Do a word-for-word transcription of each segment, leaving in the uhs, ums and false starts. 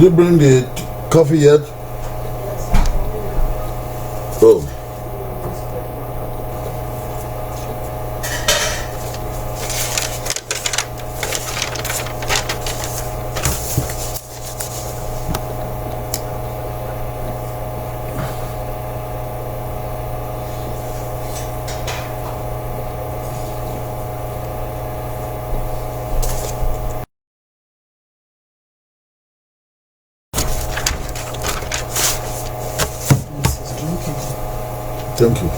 Did you bring the t- coffee yet? Oh. Thank you.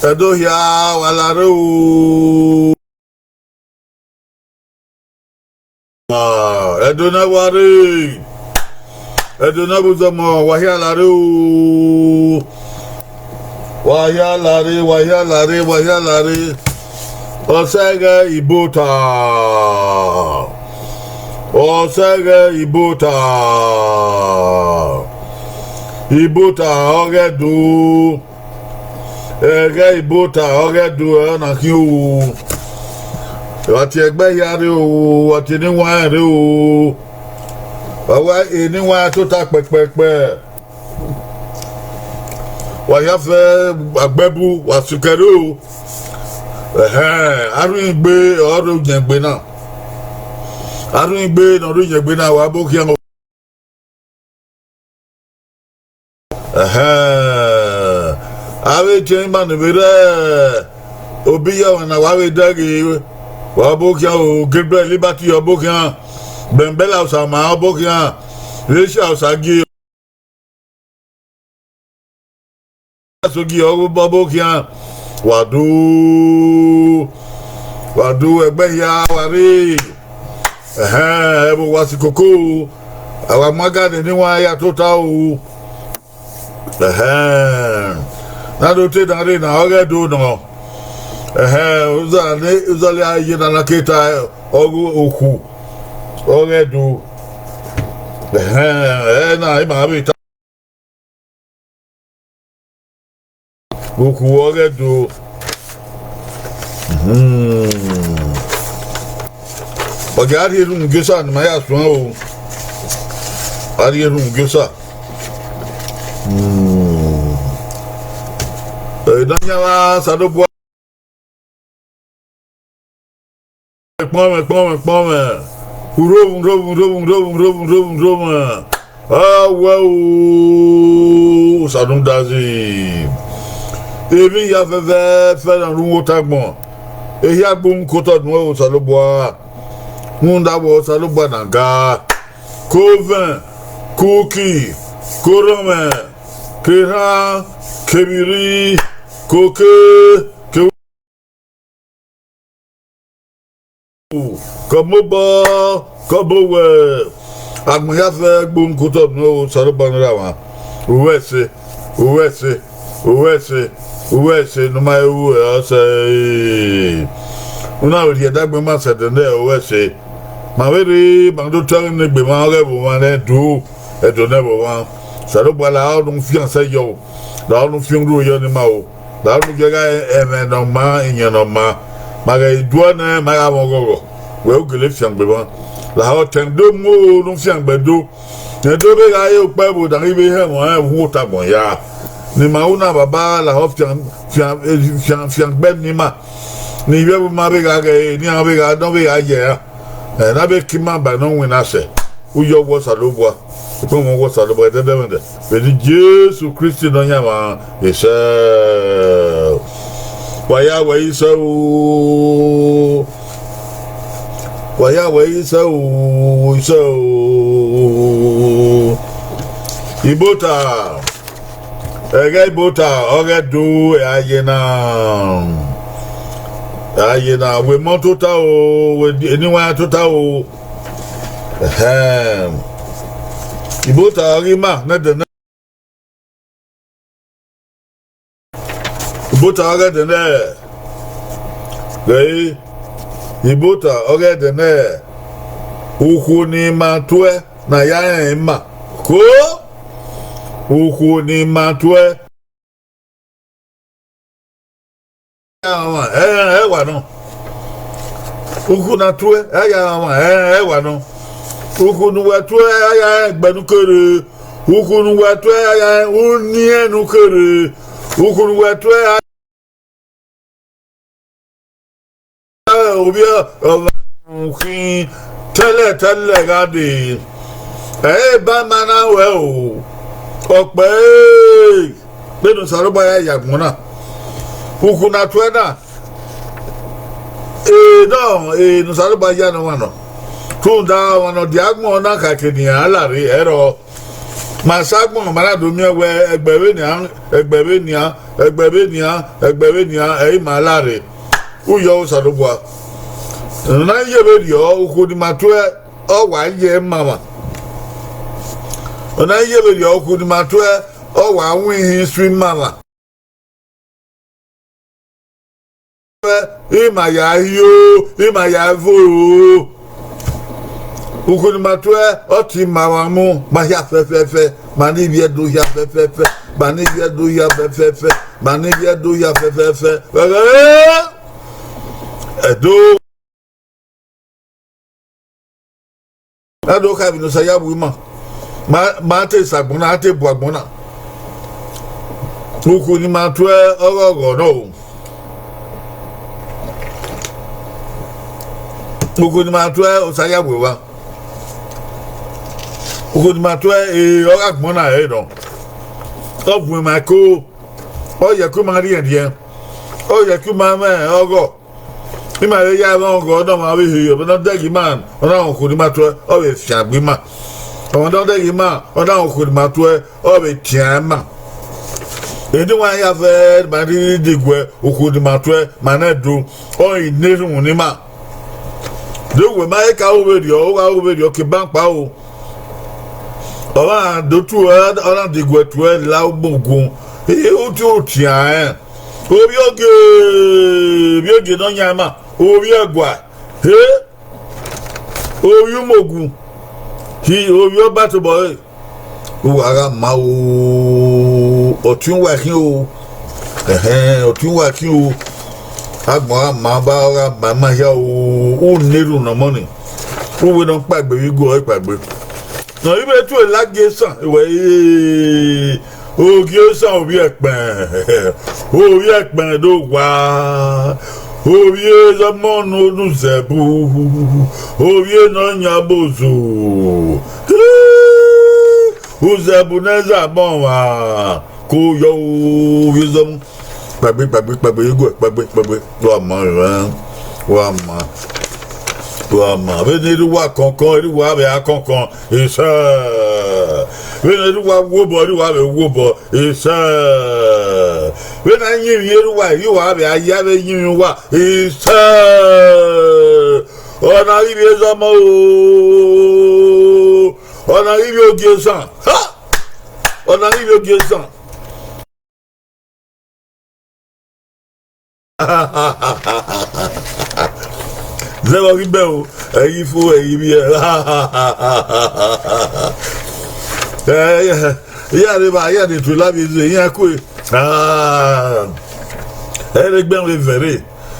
Ẹdo hia, wa la rre o. Ah, Ẹdo na wa rre. Ẹdo na vbe uzọmọ, wa hia la rre o. Wa hia la rre, wa hia la rre, wa hia la rre. Ọ sẹ ghẹ Ibota. Ọ sẹ ghẹ Ibota. Ibota ọghe Ẹdo. Ẹghẹ Ibota ọghe Ẹdo ọna khian o. Wa tie ẹgbẹ hia rre o, wa tie eniwanrẹn rre o. Wa wa eniwanrẹn tota kpẹkpẹkpẹ. Wa ya fẹ agbẹbu, wa sukẹre o. Ẹhẹn, arhuin gbe ọre ojẹngbe na. Arhuin gbe ne ọ rre ojẹngbe na, wa bo khian o. Ẹhẹn, avbe etiẹn ima ne vbe rre obi ya ọmwa na wa vbe dẹghe, wa bo khian o, Gabriel Liberty ọ bo khian, Bẹnbẹla Osama ọ bo khian, Rachel Osagie, Osagie ọ bo khian, wa do, wa do ẹgbẹ hia wa rre. Ẹhẹn, ẹvbo wa si koko. A wa mu aga ne eni wan ya tota o. Ẹhẹn. Na do te dan rre na, ọ ghẹ do nọ. Ẹhẹn, uza ne, uza lẹ a ye na na ke ta ọghe okhu. Ọ ghẹ do. Ẹhẹn, ẹ na, ima vbe ta. Okhuo ọghe do. Mhm. Ọ ghi a rhie erhunmwu Josa ne ima ya suẹn o. A rhie erhunmwu Josa. Hmm. Ẹ, Nọyaẹnmwa Osanobua. Kpọnmwẹ, kpọnmwẹ, kpọnmwẹ. Urhovun, urhovun, urhovun, urhovun, urhovun, urhovun, urhovun. Awẹ o, Osanobua zẹ. Emwi hia fẹfẹfẹ na ru wẹ otọ agbọn. Ehia gbe uhunmwu ke otọ nuẹn, Osanobua. Rhunmwuda wẹ Osanobua na ga. Ke ovẹn, ke uki, ke orọnmwẹ, ke erhan, ke vbirri, ke oke, ke Kọmobọ, kọbọ owẹ, agbọn hia fẹ gbe uhunmwu ke otọ nuẹn, Osanobua ne erha mwa. Uwẹ ẹse, uwẹ ẹse, uwẹ ẹse, uwẹ ẹse ne u ma he ru ẹre ọsẹ. U na vbe rhie ẹdẹ agbọn ima sẹ ẹdẹ nẹ, uwẹ ẹse. Ma vbe rre, ma do tuẹ ẹmwẹ ne egbe mwa ọghe ẹvbo mwa nẹ do, ẹdẹ nẹ vbe ọmwa. Osanobua lahọ ne u fian sẹ yọ o, lahọ ne u fian urhu yọ ne ima o. Lahọ ne u gie gha ẹmwẹ ne ọ maa, iyẹn ne ọ maa. Ma ghẹ duọ nẹ, ma gha mwẹ ọghọghọ, wẹ u gele fiangbe mwa. Lahọ tẹn do mu oro ne u fiangbe do. Rẹn do vbe gha re ukpẹ vbe odaro ivbi ehẹn mwẹ rẹn vbe uhunmwu otọ agbọn ya. Ne ima ru na baba lahọ fian, fian, fian, fiangbe ne ima. Ne ivbi ẹvbo ima vbe gha ghẹ, ne iran vbe gha, ne ọ vbe gha ye ra. Ẹ, na vbe ke ima ba ne ọ winna sẹ. Uyi ọghe Osanobua, ikpẹmwẹ ọghe Osanobua, ẹdẹdẹmwẹdẹ, vbe eni Jesu Kristi Nọyaẹnmwa, isẹ. Wa ya wẹ isẹ o. Wa ya wẹ isẹ o, isẹ o. Ibota. Ẹghẹ Ibota, ọghe do, ẹ a ye na. Ẹ a ye na, wẹ emọ tota o, wẹ eni wan tota o. Ẹhẹn. Ibota ọghe ima nẹdẹ nẹ. Ibota ọghe ẹdẹ nẹ. Ghẹ Ibota ọghe ẹdẹ nẹ. Ukhuo ne ima tuẹ ne a ya rẹn ima. Ko, ukhuo ne ima tuẹ. Ẹ ya rẹn ọmwa, ẹ, ẹ wa nọ. Ukhuo na tuẹ, ẹ ya rẹn ọmwa, ẹ, ẹ wa nọ. Ukhuo ne uwẹ tuẹ, ẹ ya rẹn ẹgbẹ ne u kere. Ukhuo ne uwẹ tuẹ, ẹ ya rẹn uniẹn ne u kere. Ukhuo ne uwẹ tuẹ, ẹ Ovbi ọmwa khin tẹlẹ tẹlẹ gha dee. Ẹ i ba ima na ruẹ o. Ọkpẹ, vbene Osanobua ya ye agbọn na, ukhu na tuẹ na, e nọ, e ne Osanobua ya ne ọmwa nọ. Rhunmwuda ọmwa ne ọ dia agbọn na kha ke ne iran la rre, ẹrọ. Ma sa agbọn, ma na do miẹn wẹ ẹgbẹ vbenian, ẹgbẹ vbenian, ẹgbẹ vbenian, ẹgbẹ vbenian, ẹ i ma la rre. Uyi ọghe Osanobua. Ọna i ye vberriọ, ukhu ni ma tuẹ, ọ wa ye ima mwa. Ọna i ye vberriọ, ukhu ni ma tuẹ, ọ wa wan ihin isu ima mwa. Ima ya hio, ima ya voro. Ukhu ni ma tuẹ, ọ tie ima mwa mu, ma hia fẹfẹfẹ, ma ne ivbi Ẹdo hia fẹfẹfẹ, ma ne ivbi Ẹdo hia fẹfẹfẹ, ma ne ivbi Ẹdo hia fẹfẹfẹ. Ẹdo. Na do kha emwi ne Osa ya bu ima. Ma, ma te sa agbọn na, a te bu agbọn na. Ukhu ni ma tuẹ ọghọghọ nọ o. Ukhu ni ma tuẹ, Osa ya bu evba. Ukhu ni ma tuẹ, e, ọ gha gbọn na ẹre nọ. Ọ vuọn ima ẹko. Ọ yẹ ke ima rhiẹnrhiẹn. Ọ yẹ ke ima mwẹ ọghọ. Ima vbe ya mwẹ ọghọ ne ọmwa vbe he, ọmwa ne ọ dẹghe ima, ọ na rẹn ukhu ni ma tuẹ, ọ vbe fiangbe ima. Ọmwa ne ọ dẹghe ima, ọ na rẹn ukhu ni ma tuẹ, ọ vbe tian ima. Eni wa ya vẹ, ma rhirhi diguẹ ukhu ni ma tuẹ, ma nẹ do, ọ i ne erhunmwu ne ima. De uwẹ ma he ka ru vberriọ, u gha ru vberriọ, ke ban kpa o. Ọ na do tuẹ, ọ na diguẹ tuẹ la ugbugbu. Uti otian rẹn. Ovbi ogie, ovbi ogie ne ọ yan ima, ovbi ẹguae. He, ovbi umogun, hi ovbi ọba tobọ ẹre. Uwa gha ma o, ọtiọnwa khin o. Ẹhẹn, ọtiọnwa khin o. Agbọn gha ma ba, ọ gha ma ima hia o. U na erhunmwu nọ mọ ni. U wẹ ne ọ kpaegbe vbe igue ọre kpaegbe. Ne ọ i vbe tu elagie esan, wẹ, ee, ogie esan ovbi ẹkpẹn, ovbi ẹkpẹn do wa, ovbi ezọmọ ne Uzẹbu, ovbi ne ọ yan Abozo, Uzẹbu ne Ẹzamọmwa, ko yọ ovbi ezọmọ. Kpaegbe, kpaegbe, kpaegbe, igue, kpaegbe, kpaegbe. Wa ma, wa ma, wa ma. Vbene erha uwa kọnkọn, erha uwa vbe a kọnkọn, isẹ. Vbene erha uwa wu obọ, erha uwa vbe wu obọ, isẹ. Vbene a yinmwi erha uwa, erha uwa vbe a ya vbe yinmwi uwa, isẹ. Ọ na ghi vbe zọmọ o, ọ na ghi vbe ogie esan. Ha! Ọ na ghi vbe ogie esan. Zẹ vbe ọ ghi bẹ o, ẹ ghi fo, ẹ ghi vbiẹ. Ẹ, iran ne evba, iran ne tuẹ lavbiẹ eze, iran kue. Ah, ẹ rhe gbe ẹmwẹ vẹrẹ,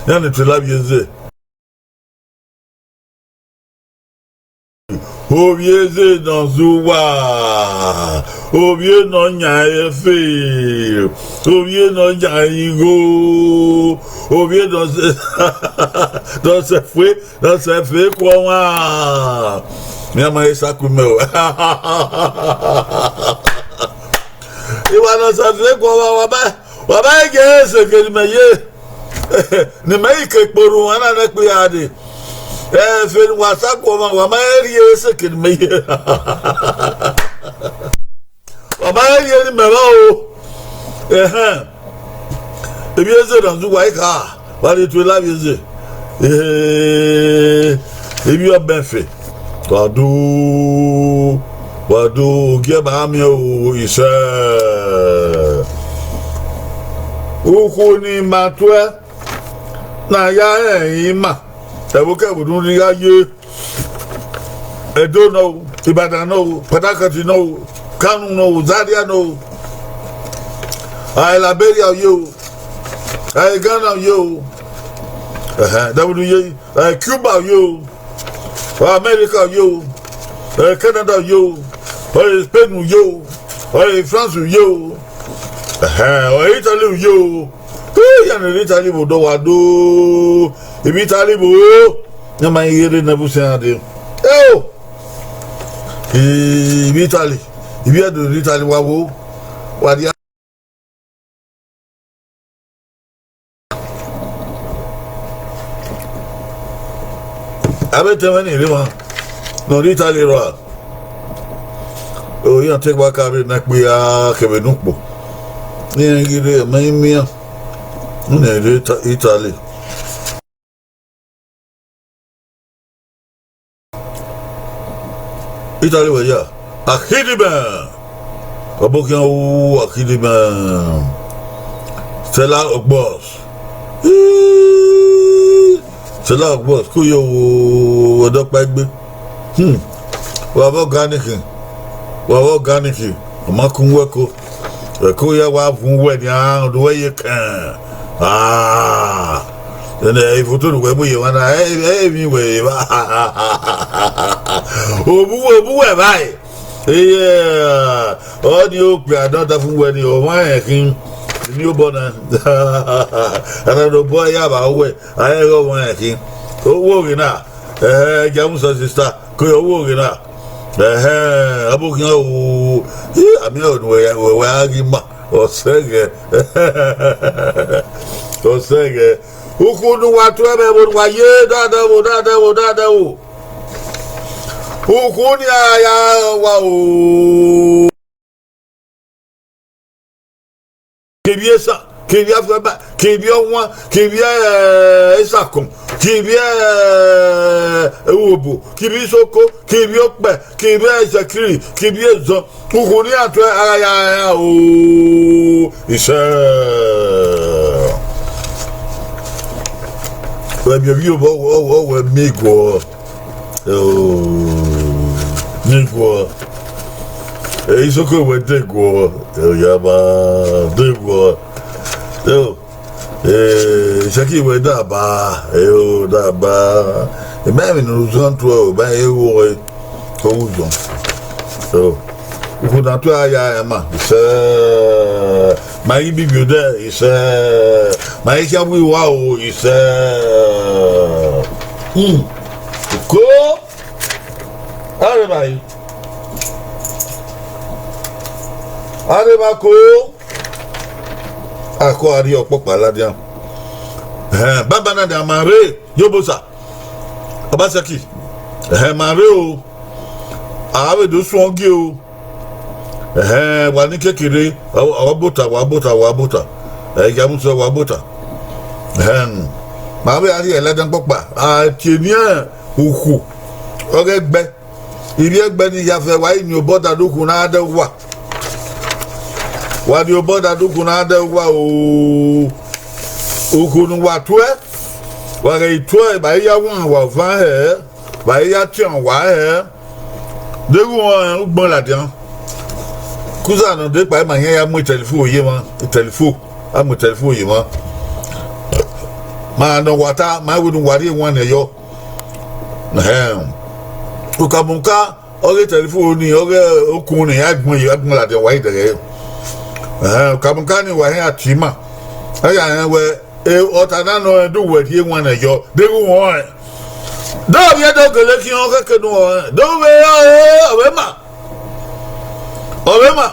iran ne tuẹ lavbiẹ eze. Ovbi eze ne ọ zẹ uwa, ovbi ne ọ yan ẹfe, ovbi ne ọ yan igho, ovbi ne ọ sẹ, ne ọ sẹ fue, ne ọ sẹ fue ku ọmwa. Iran ma he sa ku mẹ o. Iwa ne ọ sẹ fue ku ọmwa, wa ba, wa ba gie ese kene mẹ ye. Ne imẹ i ke kporhu wan na nẹ kpia dee. Ẹ, efe ne wa sa guọmwa, wa ma rhie ese kene imẹ ye. Wa ma rhie ne imẹ vba o. Ẹhẹn. Emwi eze na zẹ uwa, I kha, wa rhie tuẹ lavbiẹ eze. Ee, emwi ọbẹn fe. Wa do, wa do, ogie ma miẹn o, isẹ. Ukhu ni ma tuẹ, ne a ya rẹn ima, ẹvbokẹvbo ne u gha ye, Ẹdo nọ o, Ibadan nọ o, Port Harcourt nọ o, Kano nọ o, Zaria nọ o, a Liberia ye o, a Ghana ye o, ẹhẹn, dẹvbo ne u ye, a Cuba ye o, ọ America ye o, ọ Canada ye o, ọ Spain ye o, ọ France ye o, ẹhẹn, ọ Italy ye o. Iran ne rre Italy vbe odọ wa do, ivbi Italy vbe o, iran ma ghi rre ne ẹvbo sẹ iran dee. Eo, ivbi Italy, ivbi Ẹdo rre Italy wa wo, wa dia. Avbe etẹn mwẹ ni rre emwa ne ọ rre Italy rua, o, iran te gba ka rre ne ẹkpo hia kevbe ne ukpo, ne iran ghi rre, ẹmwẹ i miẹn, ne rre Ita-, Italy. Italy wẹ ya, Akidimẹ. Ọbokhian ru Akidimẹ. Stella Ogbos. Stella Ogbos, ko yo wo ẹdẹ ọkpa egbe. Hmm. Wa vbe organic, wa vbe organic, ọ ma kun wẹ ko. Ẹko ya wa vun uwẹ nian, do wẹ ye kẹn. Ah. Ẹnẹ ifoto ne uwẹ mu ye emwa na, ẹ, ẹ, emwi wẹ evba. Obuwẹ, obuwẹ evba e. Eye, ọ ni okpia ne ọ da fun wẹ ni, ọ mwa rẹn khin. Ni obọ na. Ana ne obọ ya vba uwẹ, a rẹn ghe ọ mwa rẹn khin. Owo ghe na. Ẹhẹ, Jamusa sister, ko yo wo ghe na. Ẹhẹ, ọbokhian o. Ih, a miẹn ọre ne uwẹ, uwẹ, uwẹ a ghi ma. Ọ sẹghẹ. Ọ sẹghẹ. Ukhu ne uwa tuẹ vbe ẹvbo ne uwa ye, dadẹ vbo, dadẹ vbo, dadẹ vbo. Ukhu ni a ya wa o. Kevbi esa, Ke ivbi Afẹba, ke ivbi Ọwan, ke ivbi, eh, Isakọn, ke ivbi, eh, Urobo, ke ivbi Isoko, ke ivbi Okpẹ, ke ivbi Isekiri, ke ivbi Ezọn. Ukhunmwu ne iran tuẹ a gha ya rẹn o, isẹ. Wẹ miẹn ovbi obọ, ọ, ọ, ọ wẹ miẹn guọ. Eo, ne guọ. Eh, Isoko wẹ de guọ. Eh, ya ba de guọ. Eo, eh, Iseki wẹ da ba. Eo, da ba. Ema emwi ne u zọn tuẹ o, ba e wo e. Ko u zọn. Eo, ukhunmwu ne a tuẹ a ya rẹn ma, isẹ. Ma i bibi odẹ, isẹ. Ma i khian bu iwa o, isẹ. Hmm. Ko. Areva yi. Areva ko. Ako a rhie ọkpọkpa ladian. Ẹhẹn, banbanna dia ma rre, ye Obosa. Obaseki. Ẹhẹn, ma rre o. A vbe do suẹn ogie o. Ẹhẹn, wa ni kekere, ọ, ọ bota, wa bota, wa bota. Ẹ, Igiamusa, wa bota. Ẹhẹn. Ma vbe a rhie ladian ọkpọkpa. A tie eni ukhu. Ọ ghẹ gbe. Ivbi ẹgbẹ ni ya fẹ, wa i ni obọ da do khu na dẹ uwa. Wa ni obọ da do khu na dẹ uwa o. Ukhu ne uwa tuẹ, wa ghẹ i tuẹ, wa i ya wan wa van hẹ, wa i ya tian wa hẹ. Deghẹ ugbọn, ugbọn ladian. Kuza nọ dekpa ima hian ya mu telephone ye mwa, telephone, a mu telephone ye mwa. Ma nọ wa ta, ma wẹ ne uwa rhie wan nẹ yọ. Ẹhẹn. Ukamuka, ọ ghe telephone ni, ọ ghe okun ni, a gbọn, a gbọn ladian wa i dẹghẹ. Ẹhẹn, ukamuka ni wa hẹn a tie ima. Ẹ ya rẹn wẹ, e, ọta na nọ rẹn, do wẹ rhie wan nẹ yọ, deghẹ uwẹ ọnrẹn. Do vbiẹ do gele khian, ọ khẹke nu ọnrẹn. Do vbe ọre, ọ vbe ma. Ọ vbe ma.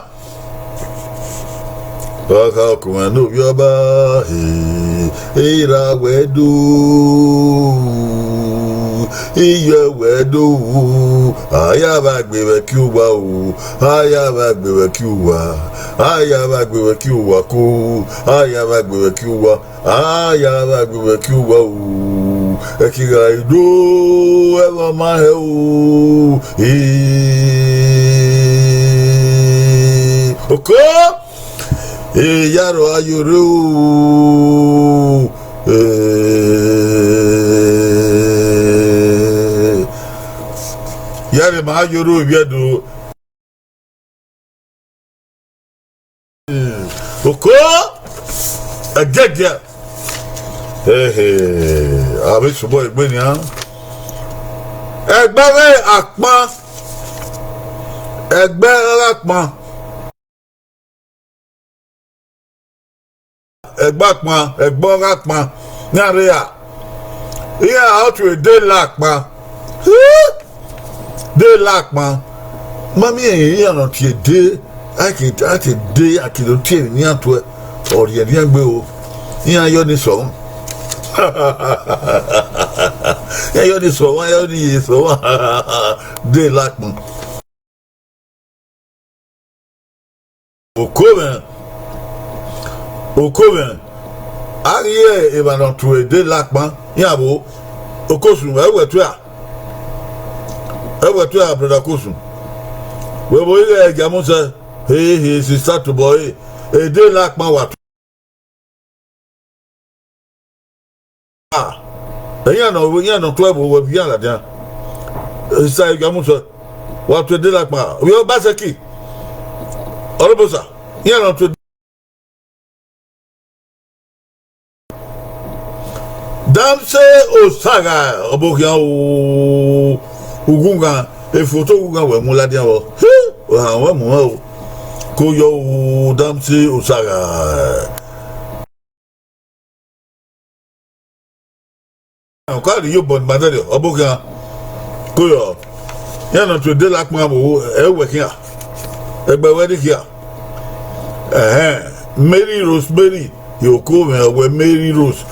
Ọ kha ọkun mwẹ ne ovbi ọba, eh, I ra wẹ do, I yọ wẹ do, a ya vba gbe vbe ẹki uwa o, a ya vba gbe vbe ẹki uwa, a ya vba gbe vbe ẹki uwa ko, a ya vba gbe vbe ẹki uwa. A ya vba gbe vbe ẹki uwa o, ẹki gha do, ẹmwẹ ọ ma hẹ o, ee, oko, ee, ya rrọọ ayoro o, ee, ya rre ma ayoro ivbi Ẹdo. Oko ẹgẹgẹ. Ehe, a vbe sobọ egbe nian. Ẹgbẹ ghe akpan, ẹgbẹ ghe akpan. Ẹgbẹ akpan, ẹgbẹ ọghe akpan, iran rre ra. Iran ra ọtuẹ de la akpan. De la akpan. Ma miẹn iran ne ọ tie de, a ke, a te de, a ke do tie emwi ne iran tuẹ, ọ rhie erian gbe o. Iran yọ ni sọ. Iran yọ ni sọ, iran yọ ni ye sọ. De la akpan. Oko mwẹ, oko mwẹ, a ghi re emwa ne ọ tuẹ de la akpan, iran vbo, Okosun, ẹ wẹ tuẹ a? Ẹ wẹ tuẹ a, brother Okosun? Wẹ vbo ighe Igiamusa, he, he, sister tobọ re, e de la akpan wa tuẹ. Ah, iran nọ, iran nọ tuẹ vbe owẹ vbe iran ladian. Esa Igiamusa, wa tuẹ de la akpan, vbe Obaseki, Ọrọbosa, iran nọ tuẹ. Damse Osagha, ọbokhian o, ughughan, efoto ughughan wẹ mu ladian vbọ. He, ohan wẹ mu o. Ko yọ o, Damse Osagha. Ọ ka rhie iyobọ ne ima dẹrriọ, ọbokhian. Ko yọ, iran ne ọ tuẹ de la akpan vbo, ẹ wẹ khian. Ẹgbẹ wẹ ni khian. Ẹhẹn, Mary Rosemary, oko mwẹ, ọ wẹ Mary Rose.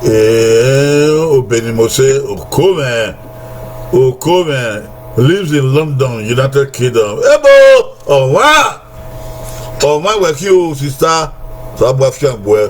Eh, Obenimose, oko mwẹ, oko mwẹ, lives in London, United Kingdom. Ebo, ọmwa, ọmwa wẹ khian o, sister, Osanobua fian gbe uẹ.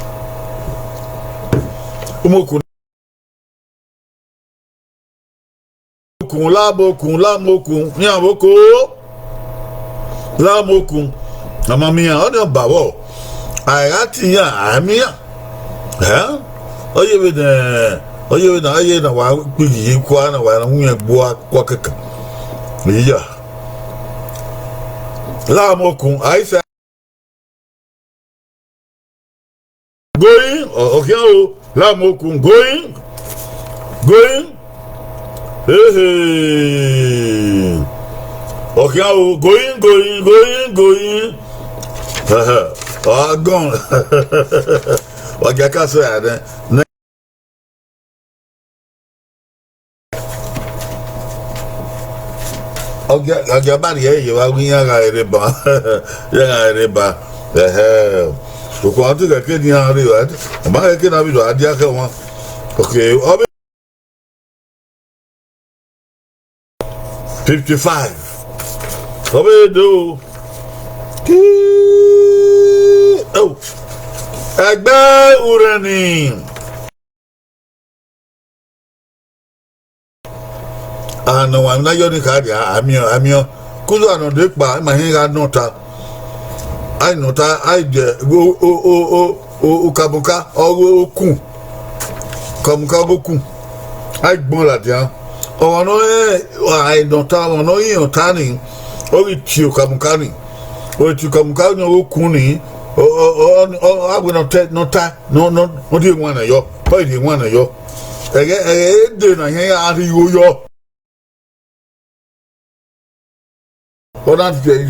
Umokun, okun, lamokun, lamokun, iran vbe oko. Lamokun, a ma miẹn iran, ọnii ọba vbọ, a i gha tie iran, a i miẹn iran. Ẹ? Ọ ye vbene, ọ ye vbene, ọ ye na wa kpighi ye kua na wa na winna ẹgbua kua kẹkan. Iya. Lamokun, a i sẹ. Going, ọ, ọ khian o, la mu okun, going, going. Ehe. Ọ khian o, going, going, going, going. Ehe. Ọ gọn. Wa gia ka sẹ ya nẹ. Ọ gia, ọ gia ba rhie ye vbe iran gha rre ban. Iran gha rre ban. Ẹhẹ. Okhuo ọtẹn kẹkẹ ne iran rre, right? Ọ ma kẹkẹ ne a vbe do a dia khẹ wan. Okay, ọ vbe fifty-five. Ọ vbe do. Kii, oh. Ẹgbẹ urẹn ni. Ana wa na yọ ni kha dia, amiọ, amiọ. Kuzo anọ de kpa, ima hin gha nọ ta. Ai nọ ta, ai de, o, o, o, o, o, ukamuka, ọ ghe okun. Ukamuka ọ ghe okun. Ai gbọn ladian. Ọmwa nọ rẹn, ai nọ ta, ọmwa nọ rẹn ọta ni, ọ ghi tie ukamuka ni. Ọ tie ukamuka ni, ọ ghe okun ni, ọ, ọ, ọ, ọ, a wẹ ne ọ ta, ne ọ ta, ne ọ, ne ọ, ne ọ rhie ewanna yọ, ọ rhie ewanna yọ. Ẹghẹ, ẹghẹ dee na hẹn a rhie igho yọ. Ọ na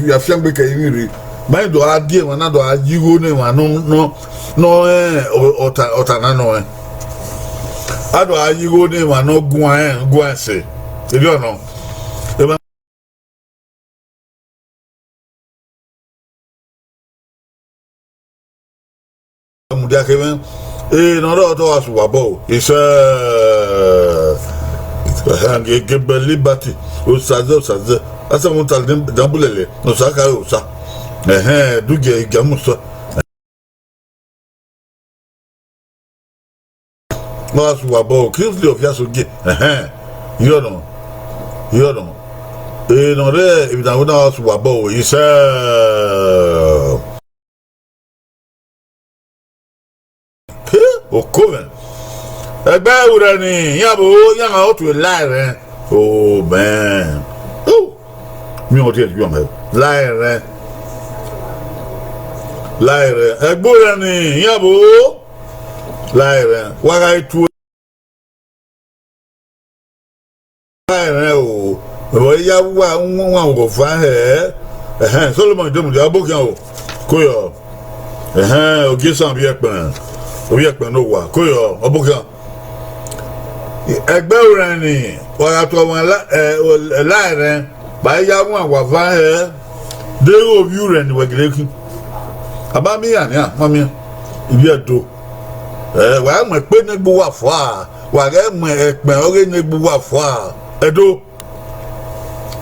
ya fiangbe ke emwi rre, ma do a die emwa na do a yi igho ne emwa nọ, nọ, nọ, eh, ọ, ọta, ọta na nọ, eh. A do a yi igho ne emwa nọ guan, eh, guan ẹse. Erriọ nọ. Emwa mudia kevbe, eh, ne ọ rre ọtọ wa sẹ uwa bọ o. Isẹ. Ẹhẹn, ge, ge bẹ liberty. Osaze, osaze. Asa mu ta dan bulẹlẹ. Osa ka osa. Ẹhẹn, du ge, ge mu sọ. Wa sẹ uwa bọ o, Kingsley Ofiasogie. Ẹhẹn. Irọ nọ. Irọ nọ. Eh, ne ọ rre, emwi na wẹ na wa sẹ uwa bọ o. Isẹ. He, oko mwẹ. Ẹgbẹ urẹn ni, iran vbe, iran gha otu la ẹrẹn. Oh, man. Oh. Mi ò tiẹ̀ ju ọmọ ẹ. La ẹrẹn. La ẹrẹn. Ẹgbẹ urẹn ni, iran vbe, la ẹrẹn. Wa gha tu ẹrẹn o, vbe ọ ya wa wan wan vbe ọvan hẹ. Ẹhẹn, Solomon Idomudia, ọ bokhian o, ko yọ. Ẹhẹn, Ogiesan Ovbiẹkpẹn, Ovbiẹkpẹn ne owa, ko yọ, ọ bokhian. Ẹgbẹ urẹn ni, wa gha tuẹ wan la, ẹ, o, la ẹrẹn, vbe a ya wan vbe ọvan hẹ, deghẹ ovbi urẹn ni wẹ gele khin. A ma miẹn iran nian, ma miẹn, ivbi Ẹdo. Ẹ, wa mu ẹkpẹn ne egbe uwa fua, wa ghẹ mu ẹkpẹn ọghe ne egbe uwa fua. Ẹdo.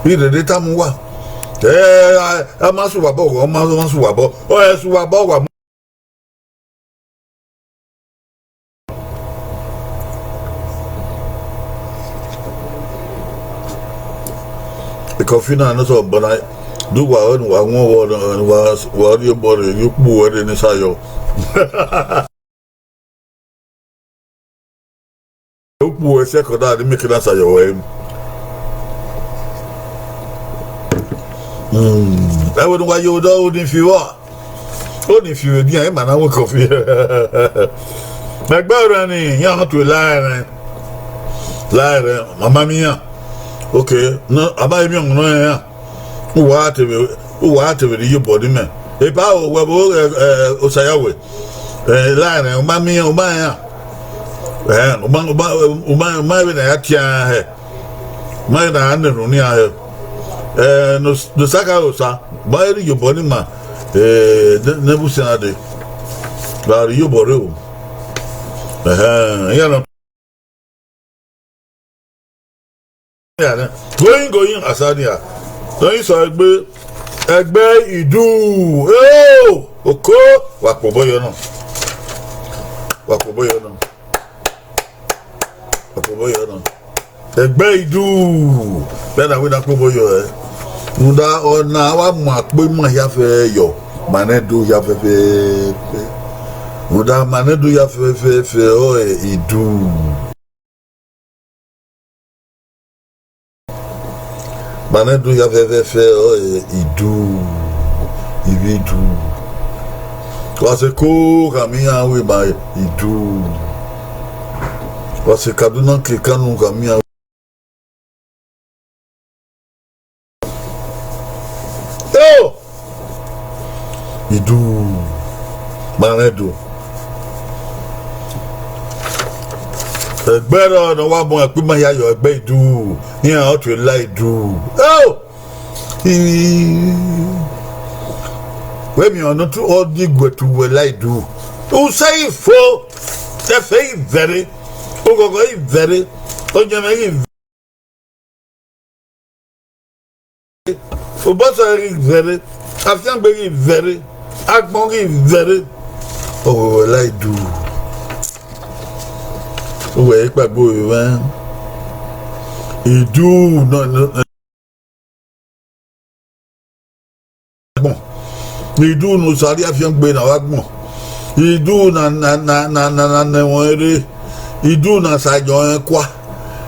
I rherhe tama uwa. Ẹ, a, a ma sẹ uwa bọ, ọ ma, ọ ma sẹ uwa bọ. Ọ ẹ sẹ uwa bọ, wa mu. Ekọfi na nọ sẹ obọ na, do uwa, ọ ne uwa wọn vbọ, ne uwa, uwa rhie obọ rre, ye ukpu ẹre ne Sayo. Ukpu ẹre sẹ kọda ni mẹ ke na Sayo wẹ. Hmm. Ẹvbo ne uwa ye odọ, oni fi vbọ. Oni fi vbe dian, ima na wẹ ekọfi. Ẹgbẹ urẹn ni, iran tu la ẹrẹn. La ẹrẹn, mama mi iran. Okay, no, a ma emwi ọmọ nọ iran. Uwa te vbe, uwa te vbe rhie obọ ni mẹ. Epa o, wẹ vbe, ẹ, ẹ, Osayawe. Ẹ, la ẹrẹn, u ma miẹn, u ma rẹn. Ẹ, u ma, u ma, u ma, u ma vbe na ya tian hẹ. Ma na a nẹ erhunmwu nian hẹ. Ẹ, ne Os-, ne Osa ka re Osa, ma rhie obọ ni ma, ẹ, ne, ne ẹvbo usian dee. Gha rhie obọ rre o. Ẹhẹn, iran nọ. Iran nẹ. Going, going, Asania. Nọ i sọ egbe, ẹgbẹ Idu. Eo, oko, wa kpobọ yọ nọ. Wa kpobọ yọ nọ. Wa kpobọ yọ nọ. Ẹgbẹ Idu, vbe na wẹ na kpobọ yọ ẹ. Rhunmwuda ọna wa mu akpọ ima hia fẹẹrẹ yọ, ma nẹ do hia fẹfẹfẹ. Rhunmwuda ma nẹ do hia fẹfẹfẹ ọrọre Idu. Ma nẹ do hia fẹfẹfẹ ọrọre Idu, ivbi Idu. Wa sẹ Eko khama iran, wẹ ma Idu. Wa sẹ Kaduna ke Kanu khama iran. Eo! Idu, ma rẹn do. Ẹgbẹ rọ ne ọ wa mu ẹkpo ima hia yọ, ẹgbẹ Idu, iran ọtue la Idu. Eo! I, wẹ miẹn ọnọtu ọ di guẹtu wẹ la Idu. Usẹ i fo, ẹfe i vẹrre, oghọghọ i vẹrre, ọyẹnmwẹ i vẹrre. Obọsẹ ghi vẹrre, afiangbe ghi vẹrre, agbọn ghi vẹrre, ọ wẹ wẹ la Idu. Uwẹ i kpagbo vbe mwẹ, Idu nọ, nọ, agbọn. Idu ne Osa rhie afiangbe na vbe agbọn. Idu na, na, na, na, na, na nẹ ẹmwẹ ọnrẹn rre. Idu na sa yọ ọnrẹn kua.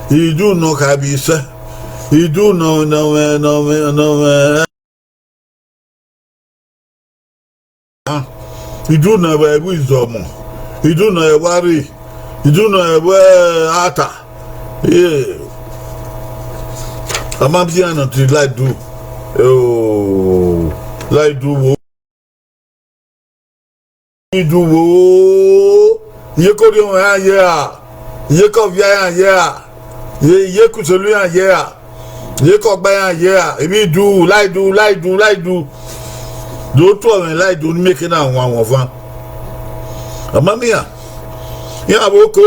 Idu ne ọ kha vbe isẹ. Idu ne ọ, ne ọ, ne ọ, ne ọ, Idu ne ọ vbe ẹvbo izọmọ, Idu ne ọ vbe arre, Idu ne ọ vbe ata. Ee, a ma biẹ iran ne ọ te la Idu. Eo, la Idu wo. Idu wo, iye ke orhiọn iran ye ra, iye ke ovia iran ye ra, iye, iye ke uselu iran ye ra, iye ke ọgba iran ye ra, emwi Idu, la Idu, la Idu, la Idu. Do tuẹ mwẹ la Idu ne miẹn ehe na wan wan van. A ma miẹn iran, iran vbe oko,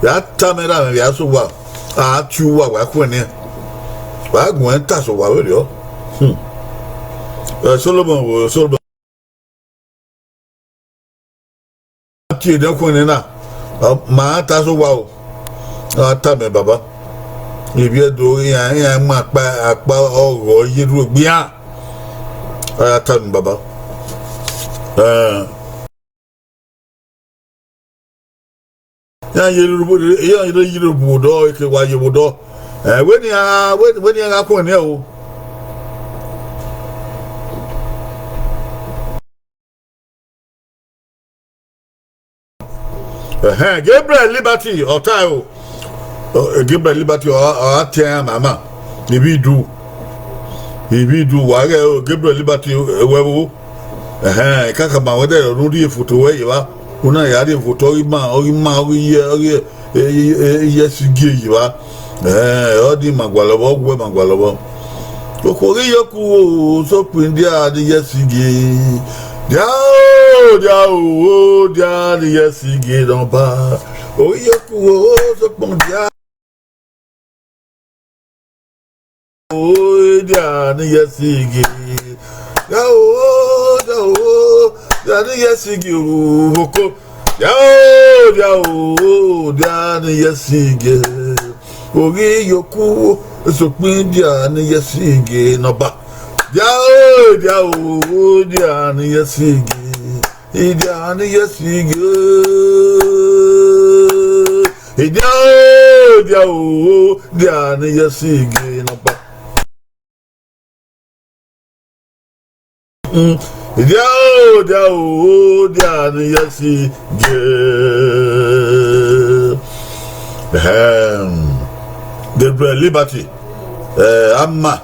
ya tama erha mwẹ vbe a sẹ owa, a tie uwa, wa khuẹnniẹn, wa gu ẹn ta sẹ owa vberriọ. Hmm. Ẹ, Solomọn wo, Solomọn. Tie ne ọ khuẹnniẹn na, ọ, ma ta sẹ owa o. A tama ẹn baba. Ivbi Ẹdo iran, iran mu akpa, akpa ọghọ ye rhu egbe iran. A ya tama ẹn baba. Ẹ, iran ye rhu, iran ye rhu ye vbe odọ, eke wa ye vbe odọ. Ẹ, wẹ ne iran, wẹ, wẹ ne iran gha khuẹnniẹn o. Ẹhẹn, Gabriel Liberty, ọ tae o. Ọ, Gabriel Liberty, ọ, ọ a tie iran mama. Ivbi Idu. Ivbi Idu, wa ghẹ o, Gabriel Liberty, ẹ, wẹ vbo. Ẹhẹn, kakama wẹ dẹ ne u rhie foto wẹ ye evba. U na ya rhie foto, ọ ghi ma, ọ ghi ma, ọ ghi ye, ọ ghi, e, e, e, iye ẹsigie ye evba. Ẹ, ọ di ma gualọ vbọ, ọ gu ma gualọ vbọ. Okhuo ghi ye oku o, sokpin dia ni iye ẹsigie. Dia o, dia o, dia ni iye ẹsigie nọba. Oghi ye oku o, sokpin dia. O, dia ni iye ẹsigie. Dia o, dia o, dia ni iye ẹsigie o, oko. Dia o, dia o, dia ni iye ẹsigie. Oghi ye oku, sokpin dia ni iye ẹsigie nọba. Dia o, dia o, dia ni iye ẹsigie. Idia ni iye ẹsigie. Idia o, dia o, dia ni iye ẹsigie nọba. Mm. Dia o, dia o, dia ni iye ẹsigie. Ehem. Gabriel Liberty. Eh, ama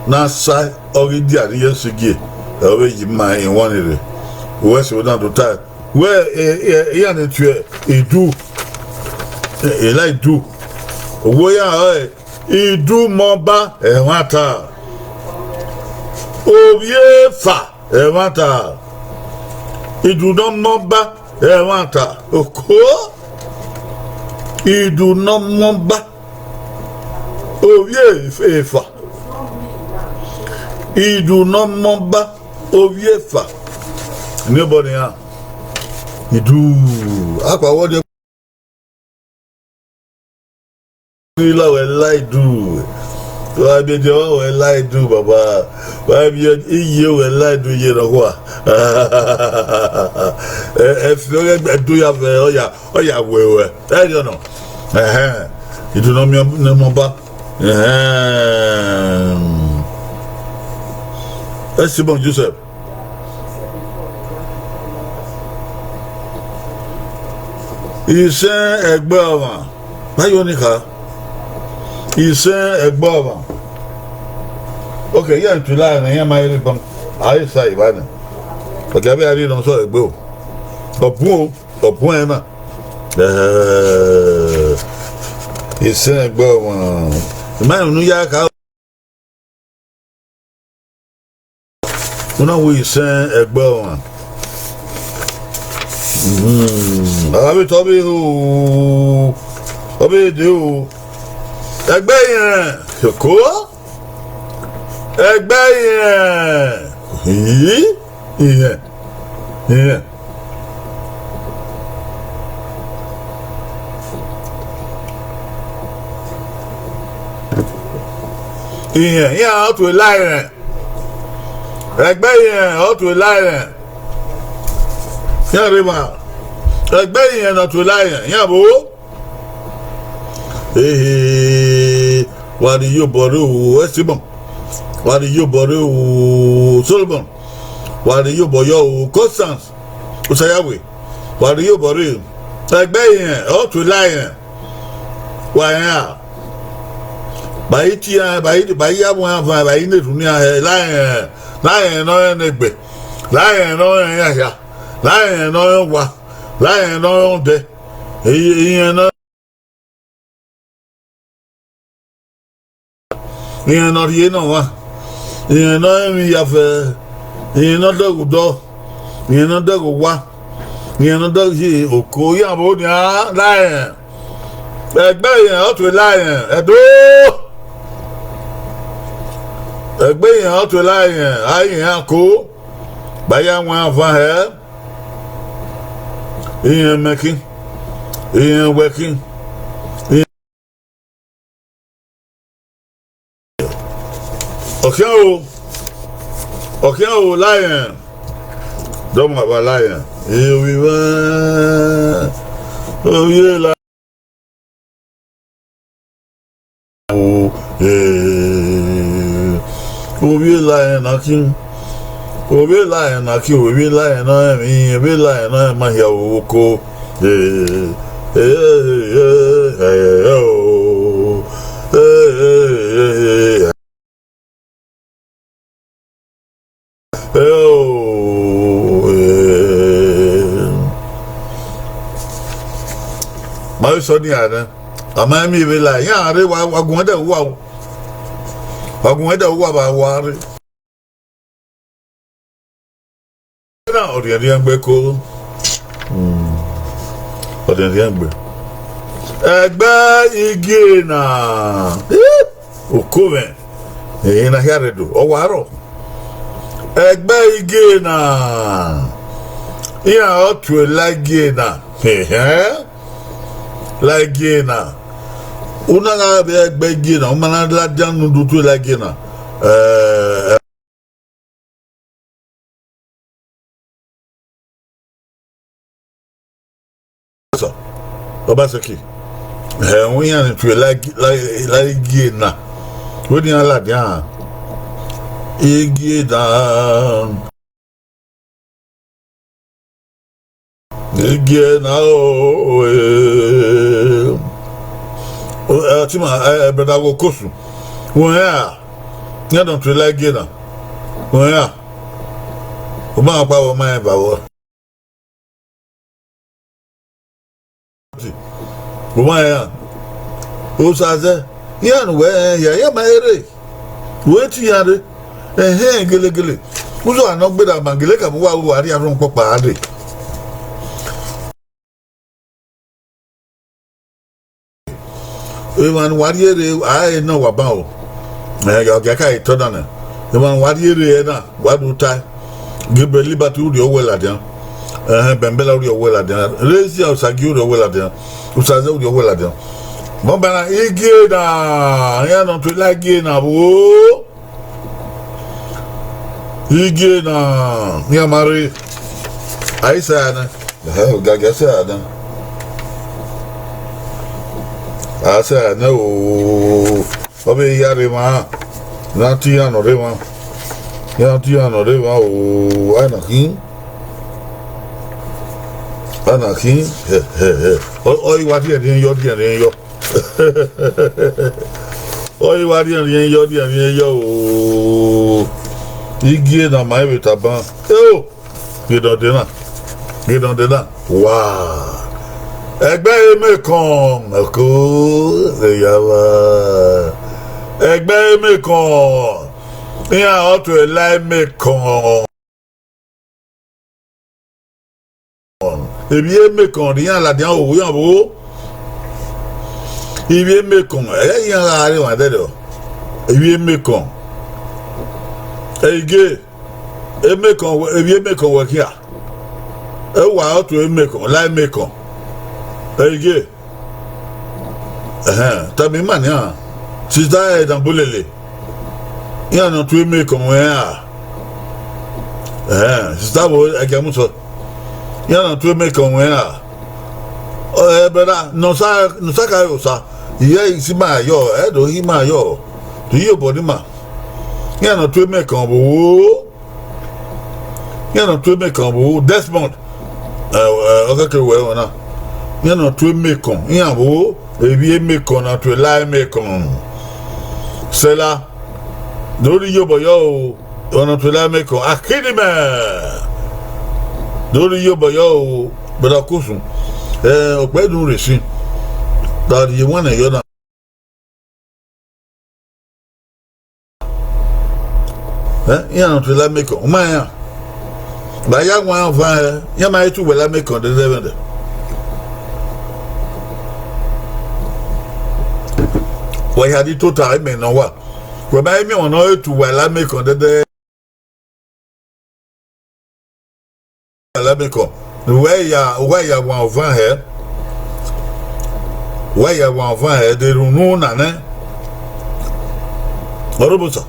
na sae, ọ ghi dia ni iye ẹsigie, ọ vbe yi ma iwan ni rre. Uwẹ sẹ vbe na do tae. Wẹ, e, e, iran ni tie Idu, e, e la Idu. Owo iran ọre, Idu mọba ẹmwata. Ovbi efa ẹmwata. Idu ne ọ mọba ẹmwata. Oko. Idu ne ọ mọba. Ovbi efa. Idu ne ọ mọba. Ovbi efa. Ni obọ nian. Idu. Akpa wọ de. Ila wẹ la Idu. Wa bi de wa wẹ la Idu, baba. Wa bi iye wẹ la Idu ye nọkhua. Ẹ, ẹ fi ọghe Idu ya vẹ, ọ ya, ọ ya wẹ wẹ. Ẹ riọ nọ. Ẹhẹn. Idu ne ọ miẹn ne mọba. Ẹhẹn. Ẹ Simon Joseph. Isẹn ẹgbẹ ọmwa. Ma yo ni kha. Isẹn ẹgbẹ ọmwa. Okay, iran tue line nẹ, iran ma rre ban. A i sa evba nẹ. Okay, avbe a rhie nọ sẹ egbe o. Ọ bun o, ọ bun ẹn na. Eh, isẹn ẹgbẹ ọmwa. Ima unu ya kha. Una wi isẹn ẹgbẹ ọmwa. Mhm. Avbe te ọ vbe ho, ọ vbe de o. Ẹgbẹ irẹn, Oko. Ẹgbẹ irẹn. Ii, irẹn, irẹn. Irẹn, iran ọ tue la irẹn. Ẹgbẹ irẹn ọ tue la irẹn. Iran rre emwa. Ẹgbẹ irẹn ne ọ tue la irẹn, iran vbo? Ehe, wa rhie iyobọ rre o, Ẹsimọn. Wa rhie iyobọ rre o, Solomọn. Wa rhie iyobọ yọ o, Constance. Osayawe. Wa rhie iyobọ rre. Ẹgbẹ irẹn ọ tue la irẹn. Wa rẹn a. Ba i tie iran, ba i, ba i ya vbuẹ iran van, ba i na erhunmwu iran hẹ, la irẹn, la irẹn ne ọ rẹn ne egbe, la irẹn ne ọ rẹn iran hia, la irẹn ne ọ rẹn owa, la irẹn ne ọ rẹn odẹ, irẹn ne irẹn ne ọ rhie ne ọmwa, irẹn ne ọ rẹn emwi iyafẹ, irẹn ne ọ dẹghe odọ, irẹn ne ọ dẹghe owa, irẹn ne ọ dẹghe oko, iran vbo nian la irẹn. Ẹgbẹ irẹn ọ tue la irẹn, Ẹdo. Ẹgbẹ irẹn ọ tue la irẹn, a i rẹn iran ko, ba ya wan van hẹ. Irẹn mẹ khin, irẹn wẹ khin. Ọ khian o, ọ khian o, la irẹn. Dọmọ aba la irẹn. Ovbi mwẹ, ovbi e la. O, eh, ovbi e la irẹn na khin. Ovbi e la irẹn na khin, ovbi e la irẹn na rẹn emwi, ovbi e la irẹn na rẹn ma hia oko. Eh, eh, eh, eh, eh, oh. Eh, eh, eh, eh, eh. Eo, eh. Ma vbe sọ nian nẹ, a ma miẹn vbe la, iran rre wa, wa guan dẹ uwa o. Wa guan dẹ uwa ba wa rre. Na ọrriẹnrriẹn gbe ko. Hmm. Ọrriẹnrriẹn gbe. Ẹgbẹ igie na. Ih! Oko mwẹ, ẹre na hia rre do, ọ wa rrọọ. Ẹgbẹ igie na, iran ọ tue la igie na. Ehẹn. La igie na. U na gha vbe ẹgbẹ igie na, u ma na ladian ne u do tue la igie na. Eh, Obaseki. Ẹ, iran ni tue la igie, la, la igie na. Wẹ ne iran ladian. Igie na. Igie na o, eh. O, eh, Tima, eh, brother Wokosu. Wẹ a. Iran ni tue la igie na. Wẹ a. U ma kpa wẹ ma eva wẹ. Vbe ọmwa iran, Osa zẹ, iran ne uwẹ rẹn hia, iran ma he rre, wẹ te iran rre. Ẹhẹn, gelegele, uzo a nọ gberra ma gele ka vbe uwa ru, a rhie arhọ ọkpọkpa a rre. Emwa ne uwa rhie rre, a i re nọ wa ban o. Ẹ, ọ gia ka i tọ na nẹ. Emwa ne uwa rhie rre na, wa do tae. Gabriel Liberty, u rhie owẹ ladian. Ẹhẹn, Bembela, u rhie owẹ ladian. Rezia Osagie, u rhie owẹ ladian. Osa zẹ, u rhie owẹ ladian. Mọ ba na, igie na, iran ne ọ tue la igie na vbo. Igie na, iran ma rre. A i sẹ a nẹ. Ẹhẹn, ogiagia sẹ a nẹ. A sẹ a nẹ o. Ọ vbe ya rre emwa, iran te iran nọ rre emwa, iran te iran nọ rre emwa o, a na khin. Ana khin, ọ, ọ i wa rhiẹnrhiẹn yọ, rhiẹnrhiẹn yọ. Ọ i wa rhiẹnrhiẹn yọ, rhiẹnrhiẹn yọ o. Igie na ma vbe tama. Eo, ghe dọndẹ na, ghe dọndẹ na. Wa. Ẹgbẹ Emekọn, ọko, ẹyava. Ẹgbẹ Emekọn, iran ọtẹn la Emekọn. Ivbi Emekọn ne iran ladian ro iran vbo. Ivbi Emekọn, ẹ i iran gha re emwa ẹdẹdẹ. Ivbi Emekọn. Ẹ i ge, Emekọn, ivbi Emekọn wẹ khian. Ẹ wa ọtẹn Emekọn, la Emekọn. Ẹ i ge. Ẹhẹn, tama ima nian, sista Ẹdẹnbulele, iran ne ọ tu Emekọn ruẹn ra? Ẹhẹn, sista vbo, Ẹgiamusọ, iran ne ọ tu Emekọn ruẹn ra? Ẹ, brother, ne ọ sa, ne ọ sa khare Osa, I ye isi ima yọ, ẹ do hi ima yọ, do iyobọ ne ima, iran ne ọ tu Emekọn vbo? Iran ne ọ tu Emekọn vbo, Desmond, ẹ, ẹ, ọ kẹkẹ wẹ ẹmwẹ na. Iran ne ọ tu Emekọn, iran vbo, ivbi Emekọn ne ọ tu la Emekọn. Sẹla, do rhie iyobọ yọ o, ọmwa ne ọ tu la Emekọn, Akinimẹ. Do rhie iyobọ yọ o, brother Okosun. Ẹ, okpẹ dun rre sin. Da rhie wan nẹ yọ na. Ẹ, iran ne ọ tu la Emekọn, u ma rẹn iran. Vbe a ya wan ọvan hẹ, iran ma he tu wẹ la Emekọn dẹdẹ vbe ẹdẹ. Wẹ hia di tota imẹ ne ọ wa. Wẹ ma he miẹn ọmwa ne ọ he tu wẹ la Emekọn dẹdẹ. Alamekọn, wẹ ya, wẹ ya wan ọvan hẹ, wẹ ya wan ọvan hẹ, de rhunmwuda na nẹ. Ọrọbosa,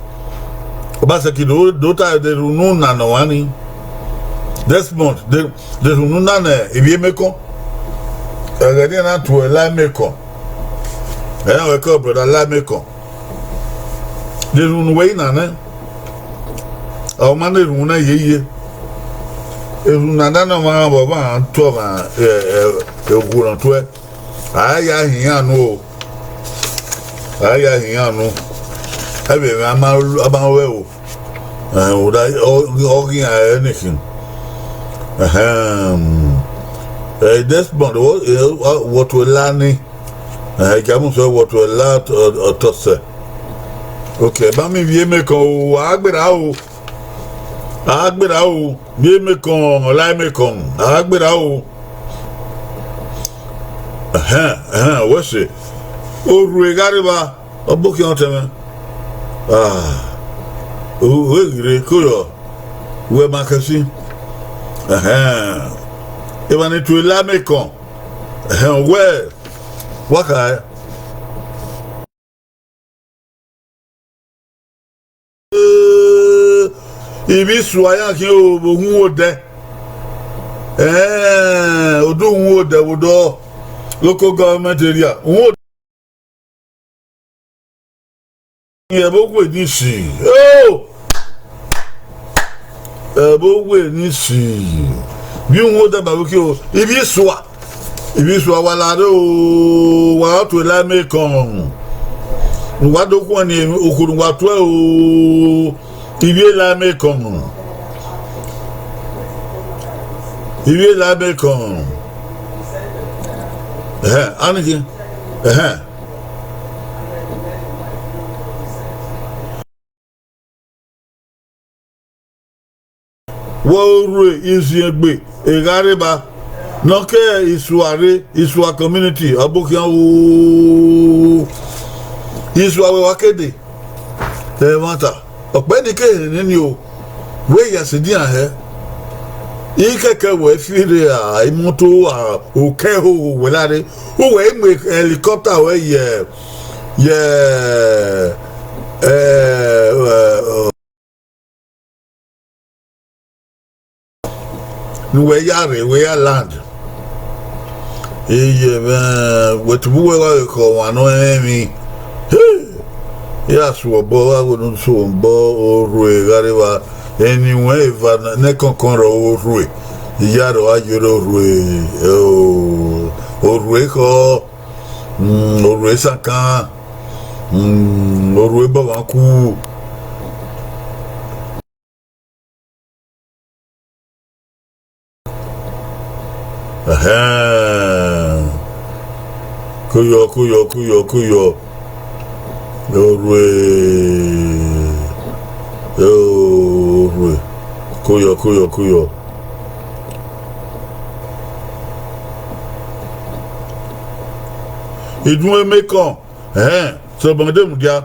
Obaseki do, do ta de rhunmwuda na nọ ọmwa ni. Desmond, de, de rhunmwuda na nẹ ivbi Emekọn. Ẹghẹ ne iran na tuẹ la Emekọn. Ẹ, wẹ kẹ brother la Emekọn. De erhunmwu wẹ i na nẹ, ọ ma na erhunmwu na yeye. Erhunmwu na na nọ ọmwa vbe ọmwa tu ọmwa, ẹ, ẹ, okhuo ne ọ tuẹ. A ya hin iran unu o. A ya hin iran unu. Ẹ vbe mwẹ a ma, a ma ruẹ o. Ẹ, ọ da, ọ, ọ ghi iran ẹre nẹ khin. Ẹhẹn. Ẹ, Desmond, wọ, ẹ, wọ tuẹ la ni. Ẹ, Jamus wẹ wọ tuẹ la ọ, ọ, ọtọsẹ. Ok, ba mi vbiẹ Emekọn o, a gberra o. A gberra o, vbiẹ Emekọn, ọ la Emekọn, a gberra o. Ẹhẹn, ẹhẹn, wẹ sẹ. Orhue gha rre evba, ọ bọ khian ọtẹn mwẹ. Ah, o, o ghi rre, ko yọ, wẹ ma kẹsi. Ẹhẹn. Emwa ni tuẹ la Emekọn. Ẹhẹn, wẹ, wa kha. Ivbi Isua iran khian o, vbe uhunmwu odẹ. Ẹhẹn, odẹ uhunmwu odẹ vbe odọ local government area. Uhunmwu odẹ. Ẹvbo uwe ni si. Oh! Ẹvbo uwe ni si. Vbe uhunmwu odẹ ma vbe ke o. Ivbi Isua. Ivbi Isua wa la rre o, wa tuẹ la Emekọn. Wa do khuan ni okhuo ne wa tuẹ o. Ivbi la Emekọn. Ivbi la Emekọn. Ẹhẹn, aniki. Ẹhẹn. Wẹ Orhue, Iziengbe, Eghareba, ne ọ ke Isua rre, Isua community, ọ bọ khian o. Isua wẹ wa kede. Ẹmwata, ọkpẹ ni ke ehe nene o, wẹ ya sẹ edian hẹ. Ikẹkẹ wẹ fi rre a, imoto a, okẹ hoho wẹ la rre, uwẹ i mu helicopter wẹ ye, ye, ẹ, ẹ, ne uwẹ ya rre, wẹ ya land. Eye mwẹ, wẹ tobọ uwẹ gha khọ ọmwa ne ọ rẹn emwi. He! Ya suobọ, gha wẹ ne u suobọ, Orhue gha rre evba, eni wẹ eva ne kọnkọn rrọọ Orhue. Iyaro a yere orhue, o, orhue khọ, mm, orhue sakan, mm, orhue bọmwaku. Ẹhẹn. Koyọ, koyọ, koyọ, koyọ. Orhue. Orhue. Koyọ, koyọ, koyọ. Idun emekọn. Ẹhẹn, sọbọn de mudia.